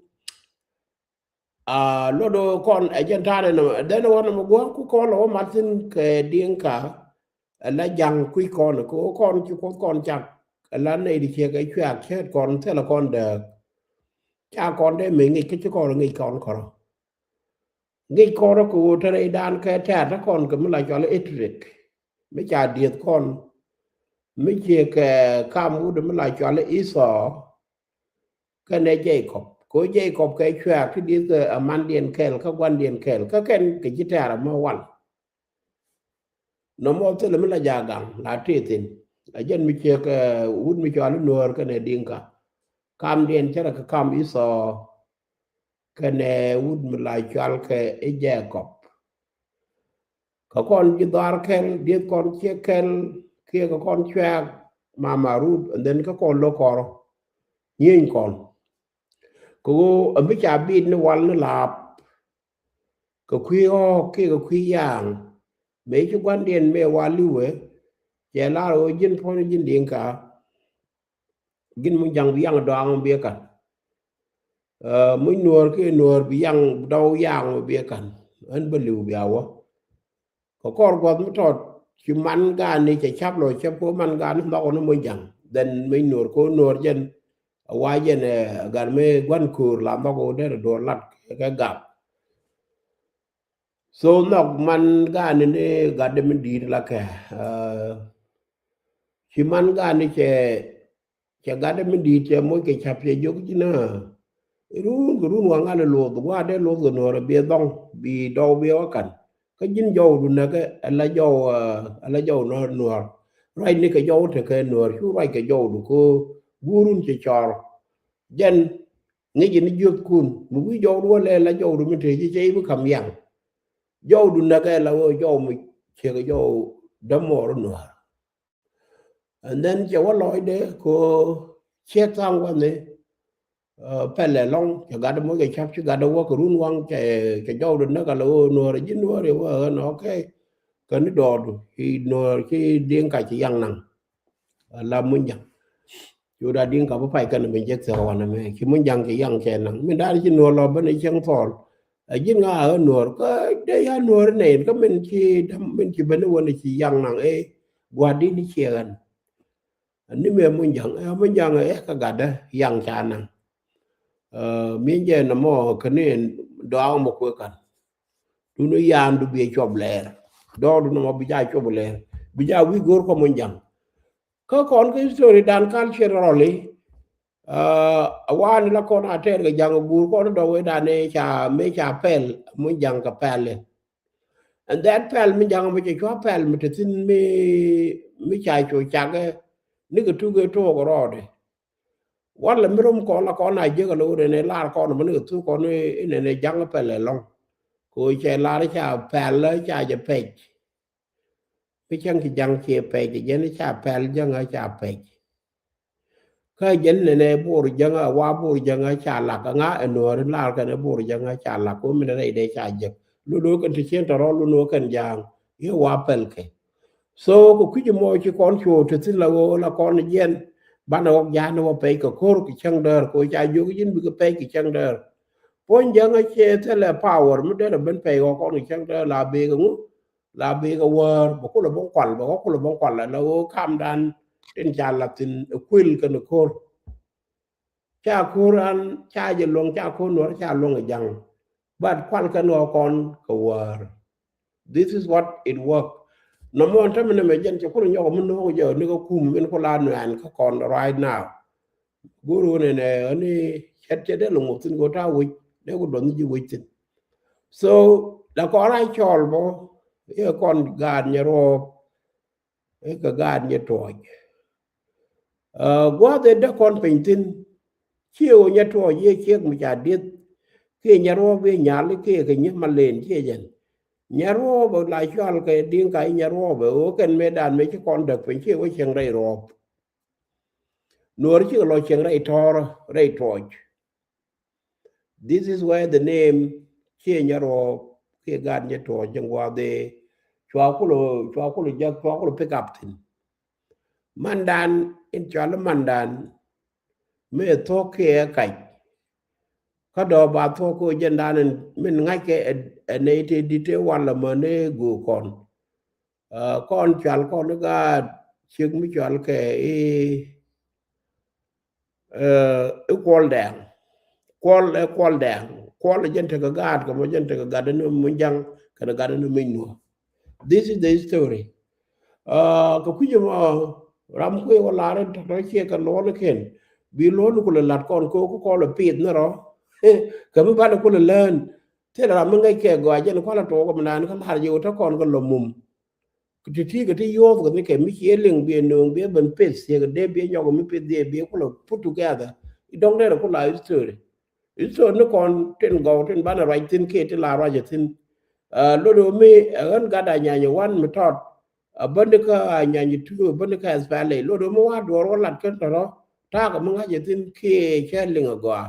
a luɔt ɣöö kɔn ɛ jɛn ta̱a̱dɛ nɔmɔ, then wanɛ mɛ gua̱a̱k ku kɔn lɔ wä mat thi̱n kɛ Diŋka. Ala ja̱ŋ kui̱ kɔn kɛ ɣöö kɔn ci Kuoth kɔn cak. Ala nɛy ti ciek ɛ cuɛ̈ɛ̈k cɛɛt kɔn thilɛ kɔn dääk. Ca kɔn dee mi ŋic kä ci kɔn ŋic kɔn kärɔ̱. Ŋic kɔn rɔ kɛ ɣöö te rɛydan kɛ tɛ̈r te kɔn kɛ mi la cɔal i̱ Etrik. Mi ca dieth kɔn mi ciek kɛ kam wut mi la cɔal i̱ Ithɔ. Kɛnɛ Jekɔb. Kɛ ɣöö Jekɔb kɛ cuɛ̈ɛ̈k ti dieth kɛ amandiɛn kɛl kä gua̱ndiɛn kɛl. Kä kɛn kɛ ji̱ tɛ̈r ɛmɔ wal. Nɔmɔ thilɛ mi la ja̱ gaŋ la tëë thi̱n. A jɛn mi ciek wut mi cɔal i̱ Nuäär kɛnɛ Diŋka. Kamdiɛn cärɛ kɛ kam Ithɔ. Kɛnɛ wut mi la cɔal kɛ i̱ Jekɔb. Kɛ kɔn ji̱ dhɔaar kɛl, dieth kɔn ciek kɛl, kiɛ kɛ kɔn cuɛ̈ɛ̈k Mama Rut, and then kä kɔn lo̱k kɔn rɔ. Nyieny kɔn. Kɛ ɣöö a mi ca bit ni wal ni laap. Kɛ kui̱ ɣɔ̱ɔ̱k kiɛ kɛ kui̱ ya̱a̱ŋ. Mëë ci gua̱ndiɛn mëë wal li̱wɛ, cɛ lar ɣöö ji̱n puɔ̱ny ji̱n Diŋka. Ji̱n muc ja̱ŋ bi yaŋ dɔaŋ biɛ ka̱n. Muc Nuäär kiɛ Nuäär bi yaŋ dɔw yaŋ biɛ ka̱n. Ɣän bä li̱w bia wä. Kɛ kɔr gua̱th mi tɔt ci man gaani cɛ cap lɔ cɛp kɛ man gaani nhɔk ni muc ja̱ŋ. Then muc Nuäär kɛ Nuäär jɛn a wa jɛn ɛ gat mi gua̱n köör la nhɔk wä derɛ duɔr lat kɛ gap. So nhɔk man gaani ni gatdɛ mi di̱i̱t la kɛ. Ci man gaani cɛ, cɛ gatdɛ mi di̱i̱t cɛ moc kɛ cap cɛ jiök ji̱n a. Run kɛ run waŋ a lɛ luɔth, gua̱a̱r dee luɔth kɛ Nuäär a biɛ dhɔŋ, bi dɔw biɛ wä ka̱n. Kä ji̱n jɔwdu näkɛ, ala jɔw, ala jɔw Nuäär. Ruacni kɛ jɔw tekɛ Nuäär, cu ruac kɛ jɔwdu kɛ guurun cɛ cɔr. Jɛn ŋi̱ci ni jiöthkun mi wi̱i̱ jɔwdu wä lɛ la jɔwdu mi te ji̱ cɛ i̱ bi ka̱m yaŋ. Jɔwdu näkɛ la wä jɔw mi ciek jɔw dämɔɔr Nuäär. And then cɛ wä lɔcdɛ ko ciek thaŋ wä ni pɛlɛ lɔŋ cɛ gatdɛ moc kɛ cap ci gatdɛ wä kɛ run waŋ cɛ jɔwdu näk a la wä Nuäär ji̱ Nuäär wä ɣän okay. Kɛ ni dɔɔdu ci Nuäär ci Diŋka ci yaŋ naŋ. la Munyjaŋ. Cu da diŋ ka bi pay kɛn bi jek thɛr wanɛ mɛ ci Munyjaŋ ci yaŋ cɛ naŋ min da̱a̱n ci Nuɔr lɔ ben cieŋ thɔɔl. Ɛ ji̱n ŋa ɛ Nuɔr kä dee ya Nuɔr nɛn kä min ci dam min ci ben wänɛ ci yaŋ naŋ ɛ gua̱di̱n ciɛ ɣän. Ni mɛ Munyjaŋ ɛ Munyjaŋ ɛ kä gatdä yaŋ ca naŋ. Min jɛ nɔmɔ kä ni dɔaŋ mɔ kuɛ kan. Duni yan du bi cuɔp lɛɛr. Dɔɔk du nɔmɔ bi ja cuɔp lɛɛr bi ja wi̱i̱ go̱o̱r kɔ Munyjaŋ. Kä kɔn kä history dan culturally, a wani la kɔn a tɛɛr kɛ jaŋ guur kɔn dɔk wee dan ɛ ca mëë ca pɛl Munyjaŋ kɛ pɛl. And that pɛl mi jaŋ mi cɛ cua pɛl mi te thin mi mi ca cu cakɛ ni kɛ tuk ɛ tok rɔɔdɛ. Wala mi rom kɔn la kɔn a jiäk a lo̱k nɛnɛ lar kɔn mi ni kɛ thuk kɔn inɛnɛ jaŋ pɛl ɛlɔŋ. Ko cɛ lar ca pɛl ca jɛ pɛc. Mi cäŋ ci jaŋ ciɛ pɛc jɛn ca pɛl jäŋä ca pɛc. Kä jɛn nɛnɛ bor jäŋä wa bor jäŋä ca lak ŋa ɛ Nuɔri lar kɛn bor jäŋä ca lak ko mi nɛnɛ idɛ ca jek. Lun wä kɛn ti cien tɔrɔ lun wä kɛn jaŋ yɛ wa pɛl kɛ. So kɛ kui̱c mɔ ci kɔn cuɔ te thin la wä la kɔn jiɛn banɛ wä ja̱a̱n wä pɛc kɛ ko̱r kɛ cäŋ däär ko ca jiök ji̱n bikɛ pɛc kɛ cäŋ däär. Puɔ̱ny jäŋä ciɛ thilɛ power mi derɛ ben pɛc wä kɔn kɛ cäŋ däär la bek ŋu. La bek a wäär bɛ kulɛ bä kual bɛ wä kulɛ bä kual la wä kamdan tin ca la thin kuil kɛn ko̱r. Ca ko̱r an ca jɛ luɔ̱ŋ ca ko̱r Nuɔr ca luɔ̱ŋ a jaŋ. But kual kɛn wä kɔn kɛ wäär. This is what it work. Nɔmɔ tämɛ nɛmɛ jɛn cɛ kulɛ nyɔk mi no̱o̱k jɛ ni kä kum min kula nuɛn kä kɔn right now. Go̱o̱r ɣän ɛnɛ ɣän i̱ cɛt cɛ dee lɛ ŋuɔth thi̱n kɛ ɣöö ta̱a̱ wec dee ku duɔth ni ji̱ wec thi̱n. So la kɔn rac cɔɔl bä i̱ kɔn gaat nyɛ ruɔɔp i̱ kɛ gaat nyɛ tuɔɔc. Gua̱a̱th ëë dee kɔn piny thi̱n ciɛ ɣöö nyɛ tuɔɔc i̱ ciek mi ca dieth kiɛ nyɛ ruɔɔp i̱ nyal i̱ kiɛ kɛ nyi̱ ma len ciɛ jɛn. Nyɛ ruɔɔp la cual kɛ di̱ŋ ka i̱ nyɛ ruɔɔp ɛ ɣöö kɛn mëëdan mëë ci kɔn däk piny ciɛ ɣöö cieŋ rɛy ruɔɔp. Nuɔɔr cikɛ lɔ cieŋ rɛy tɔɔrä rɛy tuɔɔc. This is where the name ciɛ nyɛ ruɔɔp kiɛ gaat nyɛ tuɔɔc ji̱ ŋuath i̱ cua kulɛ cua kulɛ jak cua kulɛ pick up thi̱n. Mandan in cual i̱ mandan mëë thuɔ̱k kiɛ kac. Kä dɔ̱ ba thuɔ̱k kɛ jɛndan in min ŋa̱ckɛ ɛ nɛy tëë di̱t tëë wal ɛmä ni göök kɔn. Kɔn cual kɔn i̱ gaat ciek mi cual kɛ i̱ i̱ Kuɔl Dɛŋ. Kuɔl ɛ Kuɔl Dɛŋ. Kuɔl ɛ jɛn tekɛ gaat kɛ mɔ jɛn tekɛ gat ni mi jaŋ kɛnɛ gat ni mi nuɔ. This is the history. Kɛ kui̱c ɛmɔ ram kui̱ wä lar in tɔ̱tɔ̱ ciɛ kɛ luɔ̱n kɛn bi luɔ̱n kulɛ lat kɔn ko̱o̱k kɔn lɛ pith ni rɔ. Kɛ mi banɛ kulɛ lään thilɛ ram mi ŋäc kɛ gɔaa jɛn kualɛ tuɔɔk mi naan kä la̱r jɛ wä te kɔn kɛ lɔ mum. Ti ti kɛ ti yuɔth kɛ ni kɛ mi cie liŋ biɛ no̱o̱ŋ biɛ ben pith thiek dee biɛ nyɔk mi pith dhiɛ biɛ kulɛ put together. I dɔŋ dee rɛ kula history. History ni kɔn tin gɔw tin banɛ ruac thin kiɛ ti la ruac thin. Lot mi ɣän gat a nyany wan mi tɔt a bändi kä a nyany tu a bändi kä S P L A lot mi wa duɔr wa lat kän tɔrɔ. Takä mi ŋa̱c thin kiɛ cɛ liŋ a gɔaa.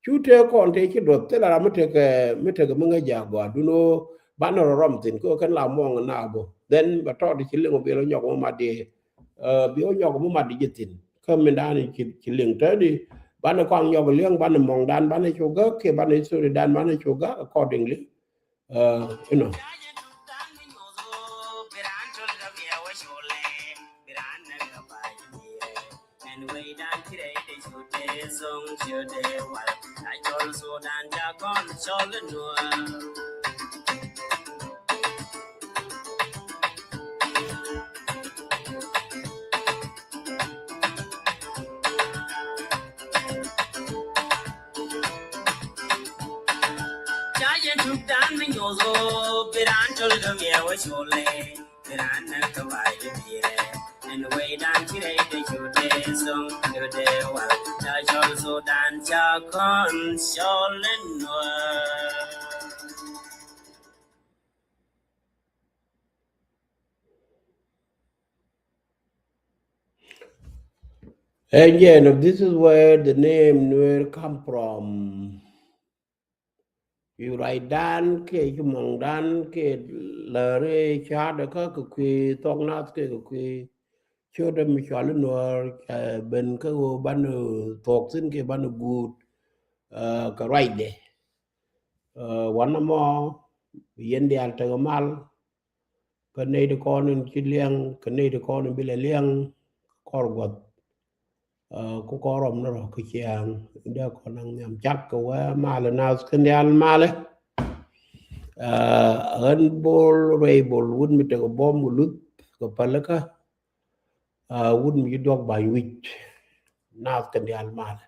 Cu tëë kɔn tëë ci duɔth thilɛ ram mi tekɛ mi tekɛ mi ŋäc a gɔaa dun ɣöö banɛ rɔ rɔm thi̱n kä kɛn la muɔŋ na bä. Then bɛ tɔt ci liŋ bi rɔ nyɔk mi mat di bi rɔ nyɔk mi mat di ji̱ thi̱n. Kä min dan ci liŋ te di banɛ kɔaŋ nyɔk liŋ banɛ muɔŋdan banɛ cu gäk kiɛ banɛ history dan banɛ cu gäk accordingly. You know. And yeah, no, this is where the name Nuer come from. You write dan ke ci mɔŋdan ke lare chade ka ke kwe thok nath ke ke kwe. ciötdä mi cɔal i̱ Nuäär, cɛ ben kä ɣöö banɛ thuɔ̱k thi̱n kiɛ banɛ guut kɛ ruacdɛ. Wanɛ mɔ yɛn diaal tekɛ mal, kä nɛy ti kɔn in ci liɛŋ, kä nɛy ti kɔn in bi lɛ liɛŋ, kɔr guɔth. Ku kɔr rɔm ni rɔ kä ciaŋ in dee kɔn naŋ nhiam cak kɛ wee malɛ nath kɛn diaal malɛ. Ɣän Bol Rɛy Bol wut mi tekɛ buɔ̱m kɛ luth kɛ pälikä. Wut mi ci duɔk ba̱ny wi̱c nath kɛn diaal malɛ.